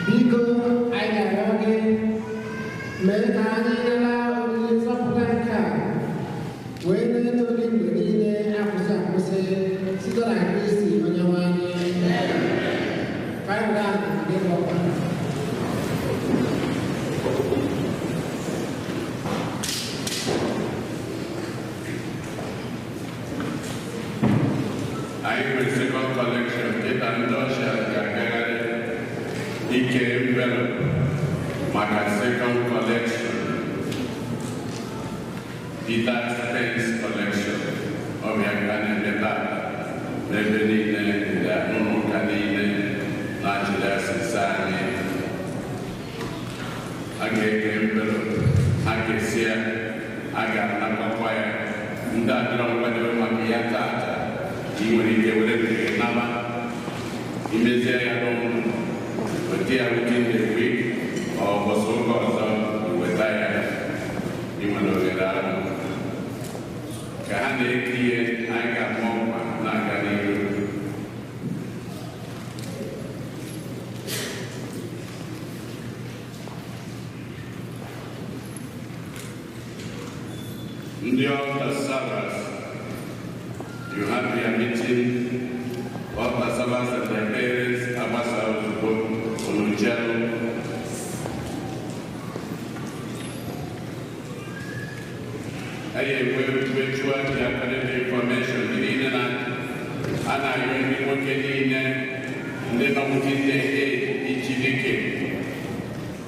Biko, anyị ga-arịọ gị mee ka anyị nara oriri nzọpụta nke a wee na-eto gị mgbe niile akwụsị akwụsị site na Kristi Onyenwe anyị. Ka anyị were akụ gị ọkwa. Anyị nwere second collection dịka ndị ọcha ga-agagharị ike envelope maka second collection, Peter Spence collection. Ọbịa ka a na-eme tata n'ebe niile ndị ụlọ ụka niile na archdiocese anyị. A ga-eke envelope, a ga-esi ya, a ga-anakọkwa ya. Ndị adịrọ nkwadobe maka ya tata, ị nwere ike were nke gị naba, imezie ya n'ụlọ, weta ya within the week ọ ụbọchị ụka ọzọ weta ya. Ị nwere ohere ahụ ka ha na-eke ihe. Anyị ga-ama ọkwa na-aga n'ihu. Ndị altar servers, you have your meeting. Altar servers and their parents agbasa ozugbo unu chelụ. Anyị enwe virtual diaconate information. Ndị niile na a na-arịọ ndị nwoke niile ndị nọ within the age ichi dike,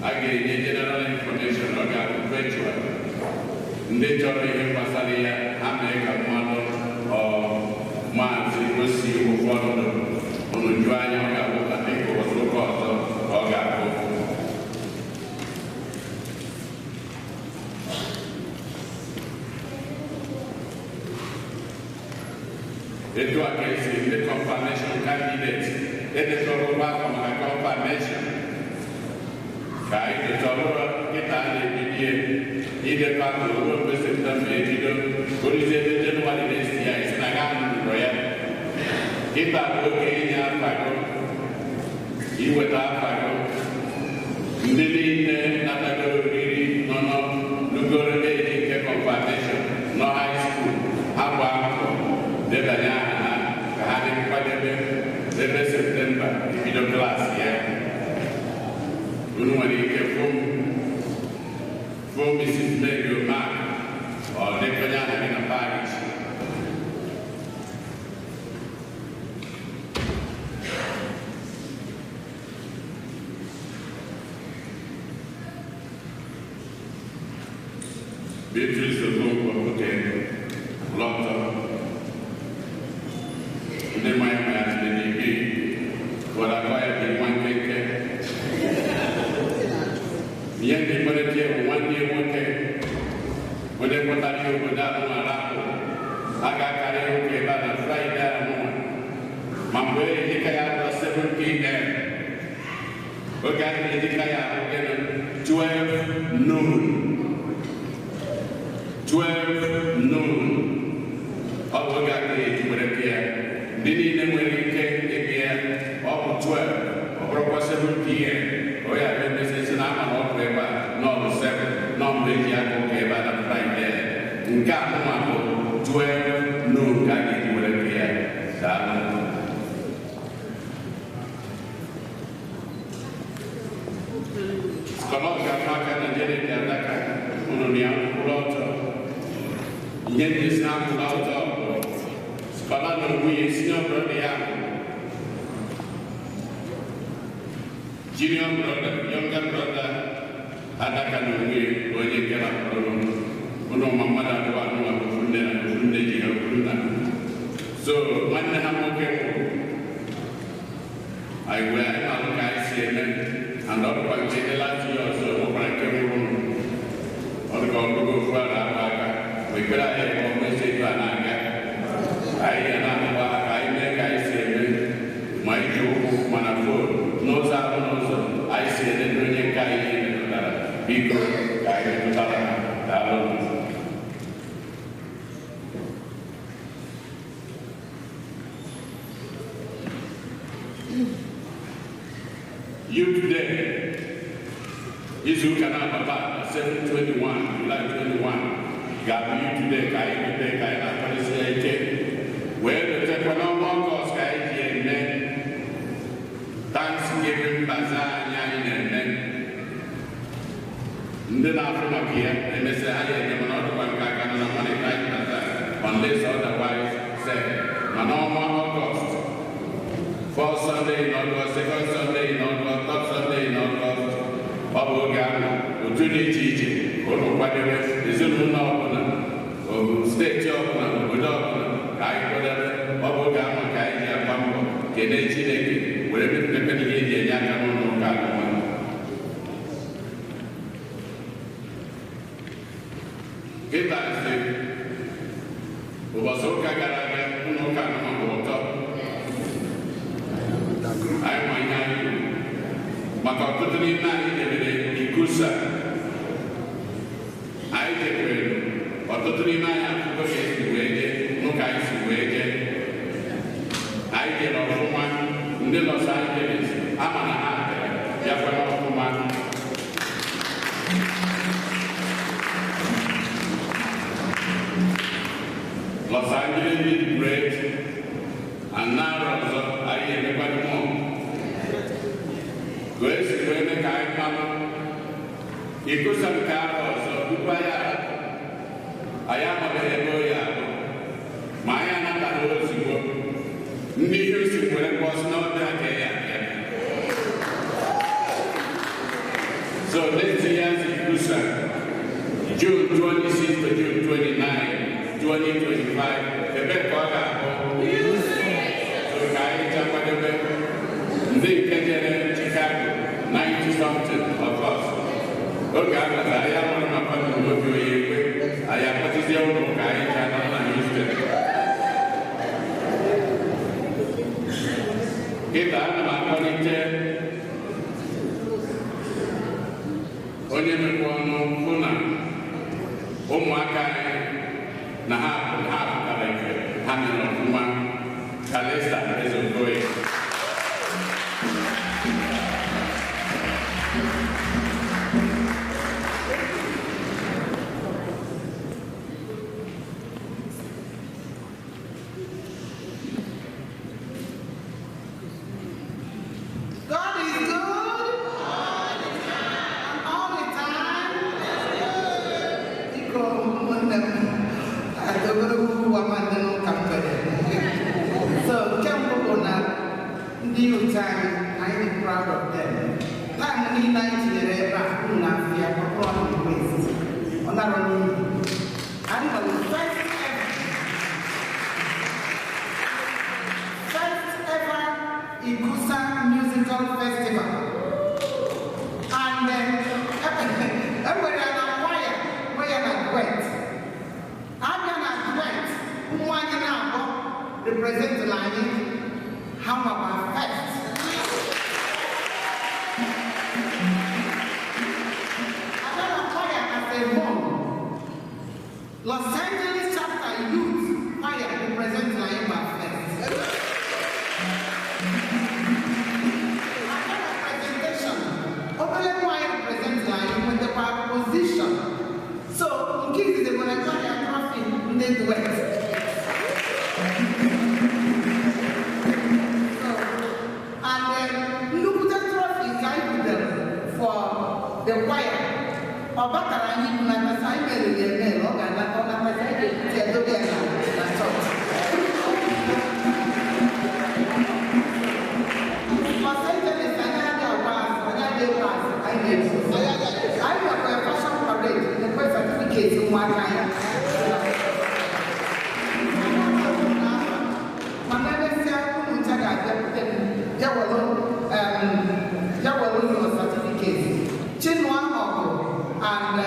a ga-enye general information. Ọ ga-abụ virtual. Ndị chọrọ ihe gbasara ya, ha mee ka mmadụ ọ maazị gosi ụfọdụ unu jụọ anya. Ọ ga-abụ ka dịka ụbọchị ụka ọzọ ka ọ ga-abụ. Etu a ka esi ndị confirmation candidate edekọrọ ụgwọ afọ maka confirmation ka anyị detọrọ nkịta a na-ebibie idekọ afọ ruo mgbe Septemba ebido oruzie ebe Jenụwarị na-esi ya isi na ga nụrụ ya. Kịta bụ oge inye afa gị, iweta afa gị. Ndị niile natagoro oriri nọ n'ugoro eji nke confirmation nọ high school, ha gbaa mbọ debanye aha ha ka ha dị nkwadebe ebe Septemba ebido klaasị ya. Unu nwere ike fụ Mrs. Mary Omak ọ dekọnye aha gị na parish. Beatrice Okonkwo, oke lọtọ ndị mmanya mmanya sị n'ibi were akọ ya dị nwa nkenke. Ihe ndị mkpọrịta bụ nwanne ya nwoke onye pụtara ihe obodo anụ arapụ a ga-akarị ụka ebe a na Fraịde anụ ma mgbe edika ya atọ 7 p.m. Oge a ga-edika ya ahụ gịnị? 12 noon, 12 noon. Ọ bụ oge a ga-eji were bịa. Ndị niile nwere ike ịbịa, ọ bụ 12, ọ bụrụkwa 7 p.m. Ọ ya bụ emesịsị na ama na ọ bụ ebe a na ọ bụ 7 nọ mgbe eji aka ụka ebe a na Fraịde nke a nwa bụ 12 noon ka a ga-eji were bịa. Daalụ. Skọlọt ga-afọ aka na Janet Adaka unu na ya kwụrụ ọtọ. Ihe ndị si na kwụrụ ọtọ bụ Skọla na onwe ya, senior brother ya, junior brother, younger brother Adaka na onwe ya onye nke rapụrụ ụnụ ma mmadụ abụọ anụ a ofu nne na ofu nne ji ha ofu nna. So nwanne ha nwoke nwụrụ, anyị wee anyị malụ ka anyị si eme and ọ bụkwa nke dị last year ọzọ nwekwara nke nwụrụ. Ọ dịka ọgụgụ ofu a na-akpa aka ma ekpere anyị bụ ọmụ esi etu a na-aga. Anyị ga na-akpa ka anyị mee ka anyị si eme ma iji ụkwụ ma na fon n'ụzọ ahụ n'ụzọ anyị si ele ndị onye nke anyị ihe metụtara. Biko ka anyị metụtara ha. Daalụ. Youth Day, izu ụka na-abata 7/21, July 21, ga-abụ Youth Day ka anyị bido ka anyị na-akwadesi ya ike wee dotekwa n'ọnwa Ọgọst ka anyị ji eme Thanksgiving bazaar anyị anyị na-eme. Ndị na-afụ maka ya emesịa ha ya eme, mana ọ dịkwa nke aka nọ na monetize bazaar unless otherwise said. Mana ọnwa Ọgọst, first Sunday in August, second Sunday in August, third Sunday in August, ọ bụ oge ahụ otu dị iche iche ụlọ kwadebe ezinụlọ ọbụla, steeti ọbụla, obodo ọbụla ka anyị kwadebe. Ọ bụ oge ahụ ka anyị ji agba mbọ kelee Chineke were mepụtakwa ihe eji enye aka n'ụlọ ụka anụmanụ. Kịta sị ụbọchị ụka gara aga ụlọ ụka anụmanụ bụ ụtọ anyị ma ihe anyị kwuru maka ọtụtụ n'ime anyị debere ikusa anyị jekwere ọtụtụ n'ime anyị akụkọ ka esi wee jee n'ụka anyị si wee jee anyị jere ọfụma. Ndị Los Angeles ama na ha bịara bịakwara ọfụma. Los Angeles did great, and now ọzọ anyị emekwana mmụọ ka esi wee mee ka anyị mmanụ ikusa nke ahụ ọzọ tupu anyị arapụ. Anyị amabeghị ebe oyi abụ ma anyị anataghị ozugbo. Ndị Houston were kpọsị n'ọbịa ka ya abịa. So next year's Ikusa, June 26 to June 29, 2025, ebe ka ọ ga-abụ. So ka anyị chakwadebe ndị nke jere Chicago, 90 something of us. Oge a bata anyị amụrụ na family obi onye ekwe anyị akpọchizie ụlọ ka anyị cha nọ na Houston. Kịta ana m akpọlite onye mekwa ọnụ hụ na ụmụaka anyị na ha pụtara ife ha mere ọfụma. Kalista Ezeokoye. God is good all the time. Biko ụmụnne m, ogologo okwu ama ndị n'ụka mgbede. So nke mbụ bụ na ndị youth anyị, anyị dị proud of them. Time niile anyị tinyere ebe a, unu na-afịa ọ bụrụ na waste. Ọ nara n'iyi. Anyị nwere first ever Ikusa Musical Festival. And enwere ya na choir, nwe ya na duet. Abịa na duet, ụmụ anyị na-abụ representịrị anyị, ha nwakwa first. Abịa na choir as a whole, Los Angeles chapter youth choir representịrị anyị gba first. Presentation. Obele nwanyị represent anyị nwetakwa position. So nke izizi bụ na choir trophy ndị duet. So, and then nnukwute trophy nke anyị butere for the choir. Ọ batara anyị bunata, anyị meriri emeri, ọ ga-anata ọ natazi anyị ga-ebute ya dobe ya na chọọchị. Los Angeles, anyị adịghị agba asị, anyị adịghị egbu asị, anyị na-ezu. Anyị nwekwara fashion parade, nekwe certificate ụmụaka anyị. Mana emesịa unu ncha ga-abịakwute m, bịa were your certificate. Chinua Ọgụ and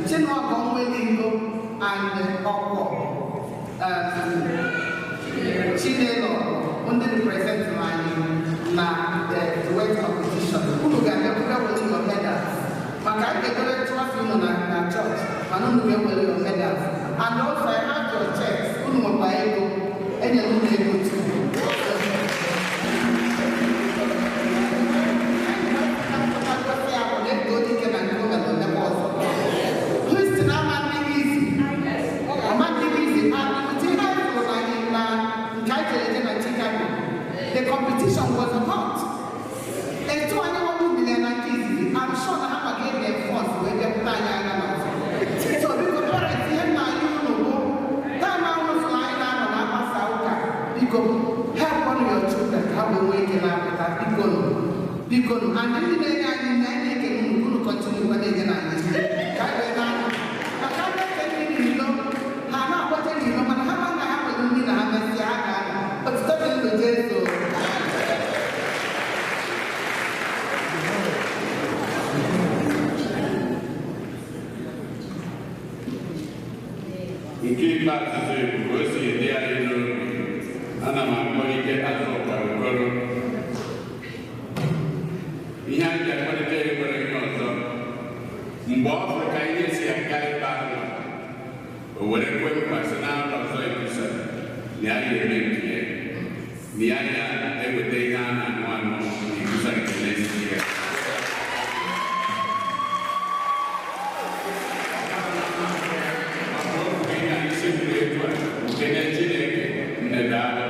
Chinua Ọgụ Nwelingo and Ọkwọ Chinelo, ndị represent anyị na the duet competition. Unu ga-abịakwute were your medals. Maka anyị ga-edebe trophy unu na church, mana unu ga-ewere your medals. And also I have your checks. Unu nwekwa ego. Enyere unu ego too. na-ekwute anyị aka n'azụ. So biko parents, ihe nna anyị unu bụ time ahụ sụrụ anyị na-anọ na-agbasa ụka, biko help on your children ka ha wee nwee ike na-apụta. Biko nụ, biko nụ, and ndị na-enye anyị nne, anyị na-ekele unu, unu continue kwa na-enye na anyị nne ka anyị wee na-anọ maka ndị eke ndị n'ilo ha na-akpọte n'ilo, mana ha ma na ha nwere nri na ha mesịa ha ga-anọ. Otuto dị ndụ Jesu. Nke ikpeazụ bụ ka o si dị anyị n'obi. Ana m akpọlite Azụka Okoro. Ihe anyị ji akpọlite ya nwere ihe ọzọ. Mgbe ọ fụrụ ka ihe si aga ebe ahụ, o were kwe nkwa sị na arọ ọzọ ekwusa na ya ga-eme nke ya, na ya ga-eweta ihe a na-anụ anụ na ekwusa nke na-esi ya. Nkene Chineke nne, daalụ.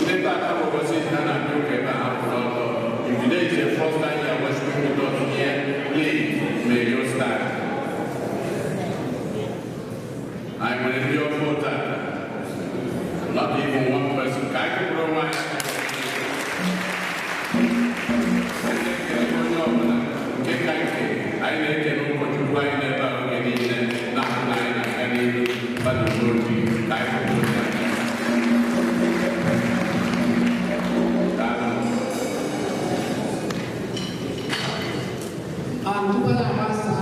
Ndị tata bụ ụbọchị ha na-abịa ụka ebe a ha kwụrụ ọtọ. If today is your first time you are worshiping with us here, please may you stand. Anyị nwere ndị ọfụ tata. Not even one person. Ka anyị kwụrụ onwe anyị aka. Onye ọbụla nke ka nke anyị na-ekele ụkọchukwu anyị n'ebe a oge niile na-ahụ na anyị na-aga n'ihu mmadụ n'obi. Ka anyị kwụrụ onwe anyị aka. Daalụ. Tupu anyị agbasa,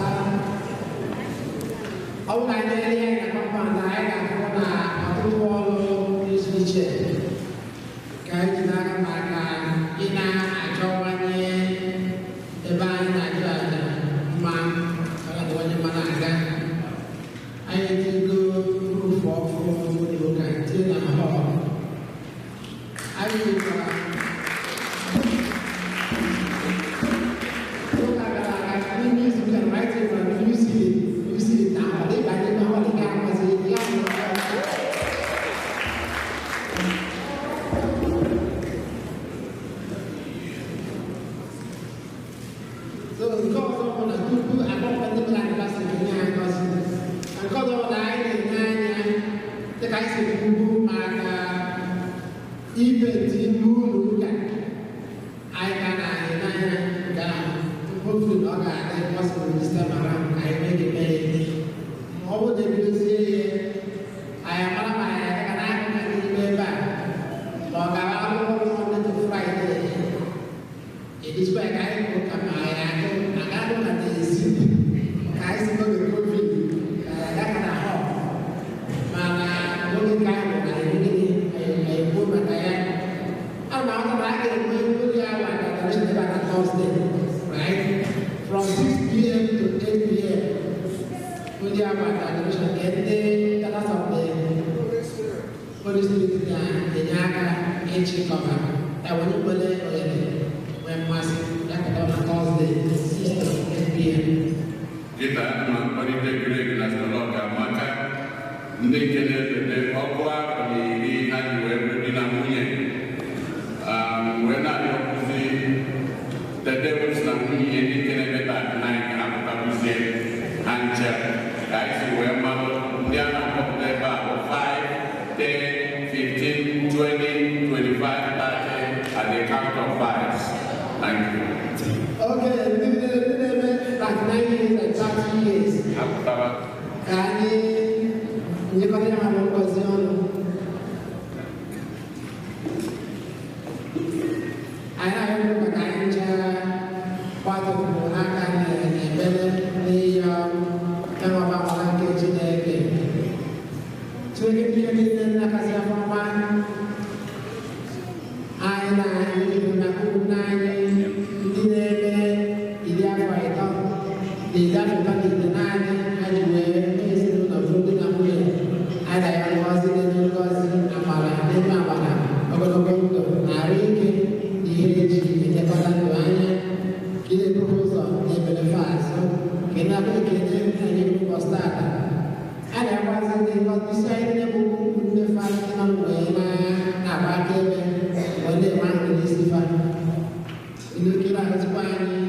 ọ bụrụ na anyị na-ele anya na compound, anyị ga-ahụ na ọtụtụ ọrụ dị iche iche ka anyị ji n'aka maka ị na-achọwanye ebe anyị na-achụ aja mma ọ ga-adịwanye mma na-aga. Anyị etigo roof ọfụ ụlọ ụka tinye na hall. Anyị jikwara ụka gara aga n'ime izu ụka na anyị tinyere new ceiling, new ceiling na hall. Ịba n'ime hall, ị ga-amazi ya. So nke ọzọ bụ na tupu akpọkọ ndị mmadụ anniversary nye ha ngọzi. Nke ọzọ bụ na anyị na-enye anya dịka anyị si kwubu maka ipenti ime ụlọ ụka, anyị ka na-enye anya nke ahụ. Hopefully na ọ ga-adị possible this time around ka anyị mee ga-eme ya. Ma ọ bụrụ na ebidozie ya, anyị amara ma anyị aga na-akụka n'ime ebe a ma ọ gara akwụkwọ Monday to Friday. Edisikwa ka anyị bụ ka ma anyị agụ aga agụ na n'ezi ka anyị si n'oge COVID ka anyị aga na hall, mana n'oge nke anyị bụ na anyị gịnị anyị kwuo maka ya. Ana m aghọta na a ga-enwe oge awa na adoration ebe a na Thursday, right? From 6 p.m. to 8 p.m. Onye awa na adoration nke ndị Daughters of the Holy Spirit na-enye aka ịchịkọba ya were nwere ohere nwee mmasị ya pụta na Thursday, 6 to 8 p.m. Kịta ana m akpọlite Greg na Stọlọk Amaka, ndị nke na-edote ọkụ 20 ha ji wee bụrụ di na nwunye. Wee na-arịọkwụzi the Devils na nwunye ya, ndị nke na-eme 39, ka ha pụtakwuzie ha nche ka anyị si wee malụ ndị a na-akpọpụta ebe a bụ 5, 10, 15, 20, 25, 30 at the count of fives. Thank you. Okay, ndị na-eme 39 years and 30 years. Ha pụtara. Ka anyị nyekọta ya ma ngọzi ọnụ. Anyị na-arịọ maka anyị ncha gbatụpụrụ aka n'ekpere n'ịyọ enweba amara nke Chineke. Chineke ndị niile nnakasị afọ ọma, anyị na-ebu na ụmụnne anyị ndị na-eme 30 na 39 ha ji wee mee ezinụlọ bụrụ di na nwunye. Anyị na-ayọ ngọzi n'elu ngọzi, amara n'ime amara, ogologo ndụ na arụ ike na ihe eji elekọta ndụ anya, ka ị na-eburu ụzọ na ebere fa azụ, ka ị na-abụ ekele anyị ụbọchị tata. A na-agbazi ndị ngọzi isi anyị niile bụ ụmụnne fa ndị nọ wee na-agba akaebe wee na-enwe aṅụrị n'isi fa. Chineke na-agọzikwa anyị.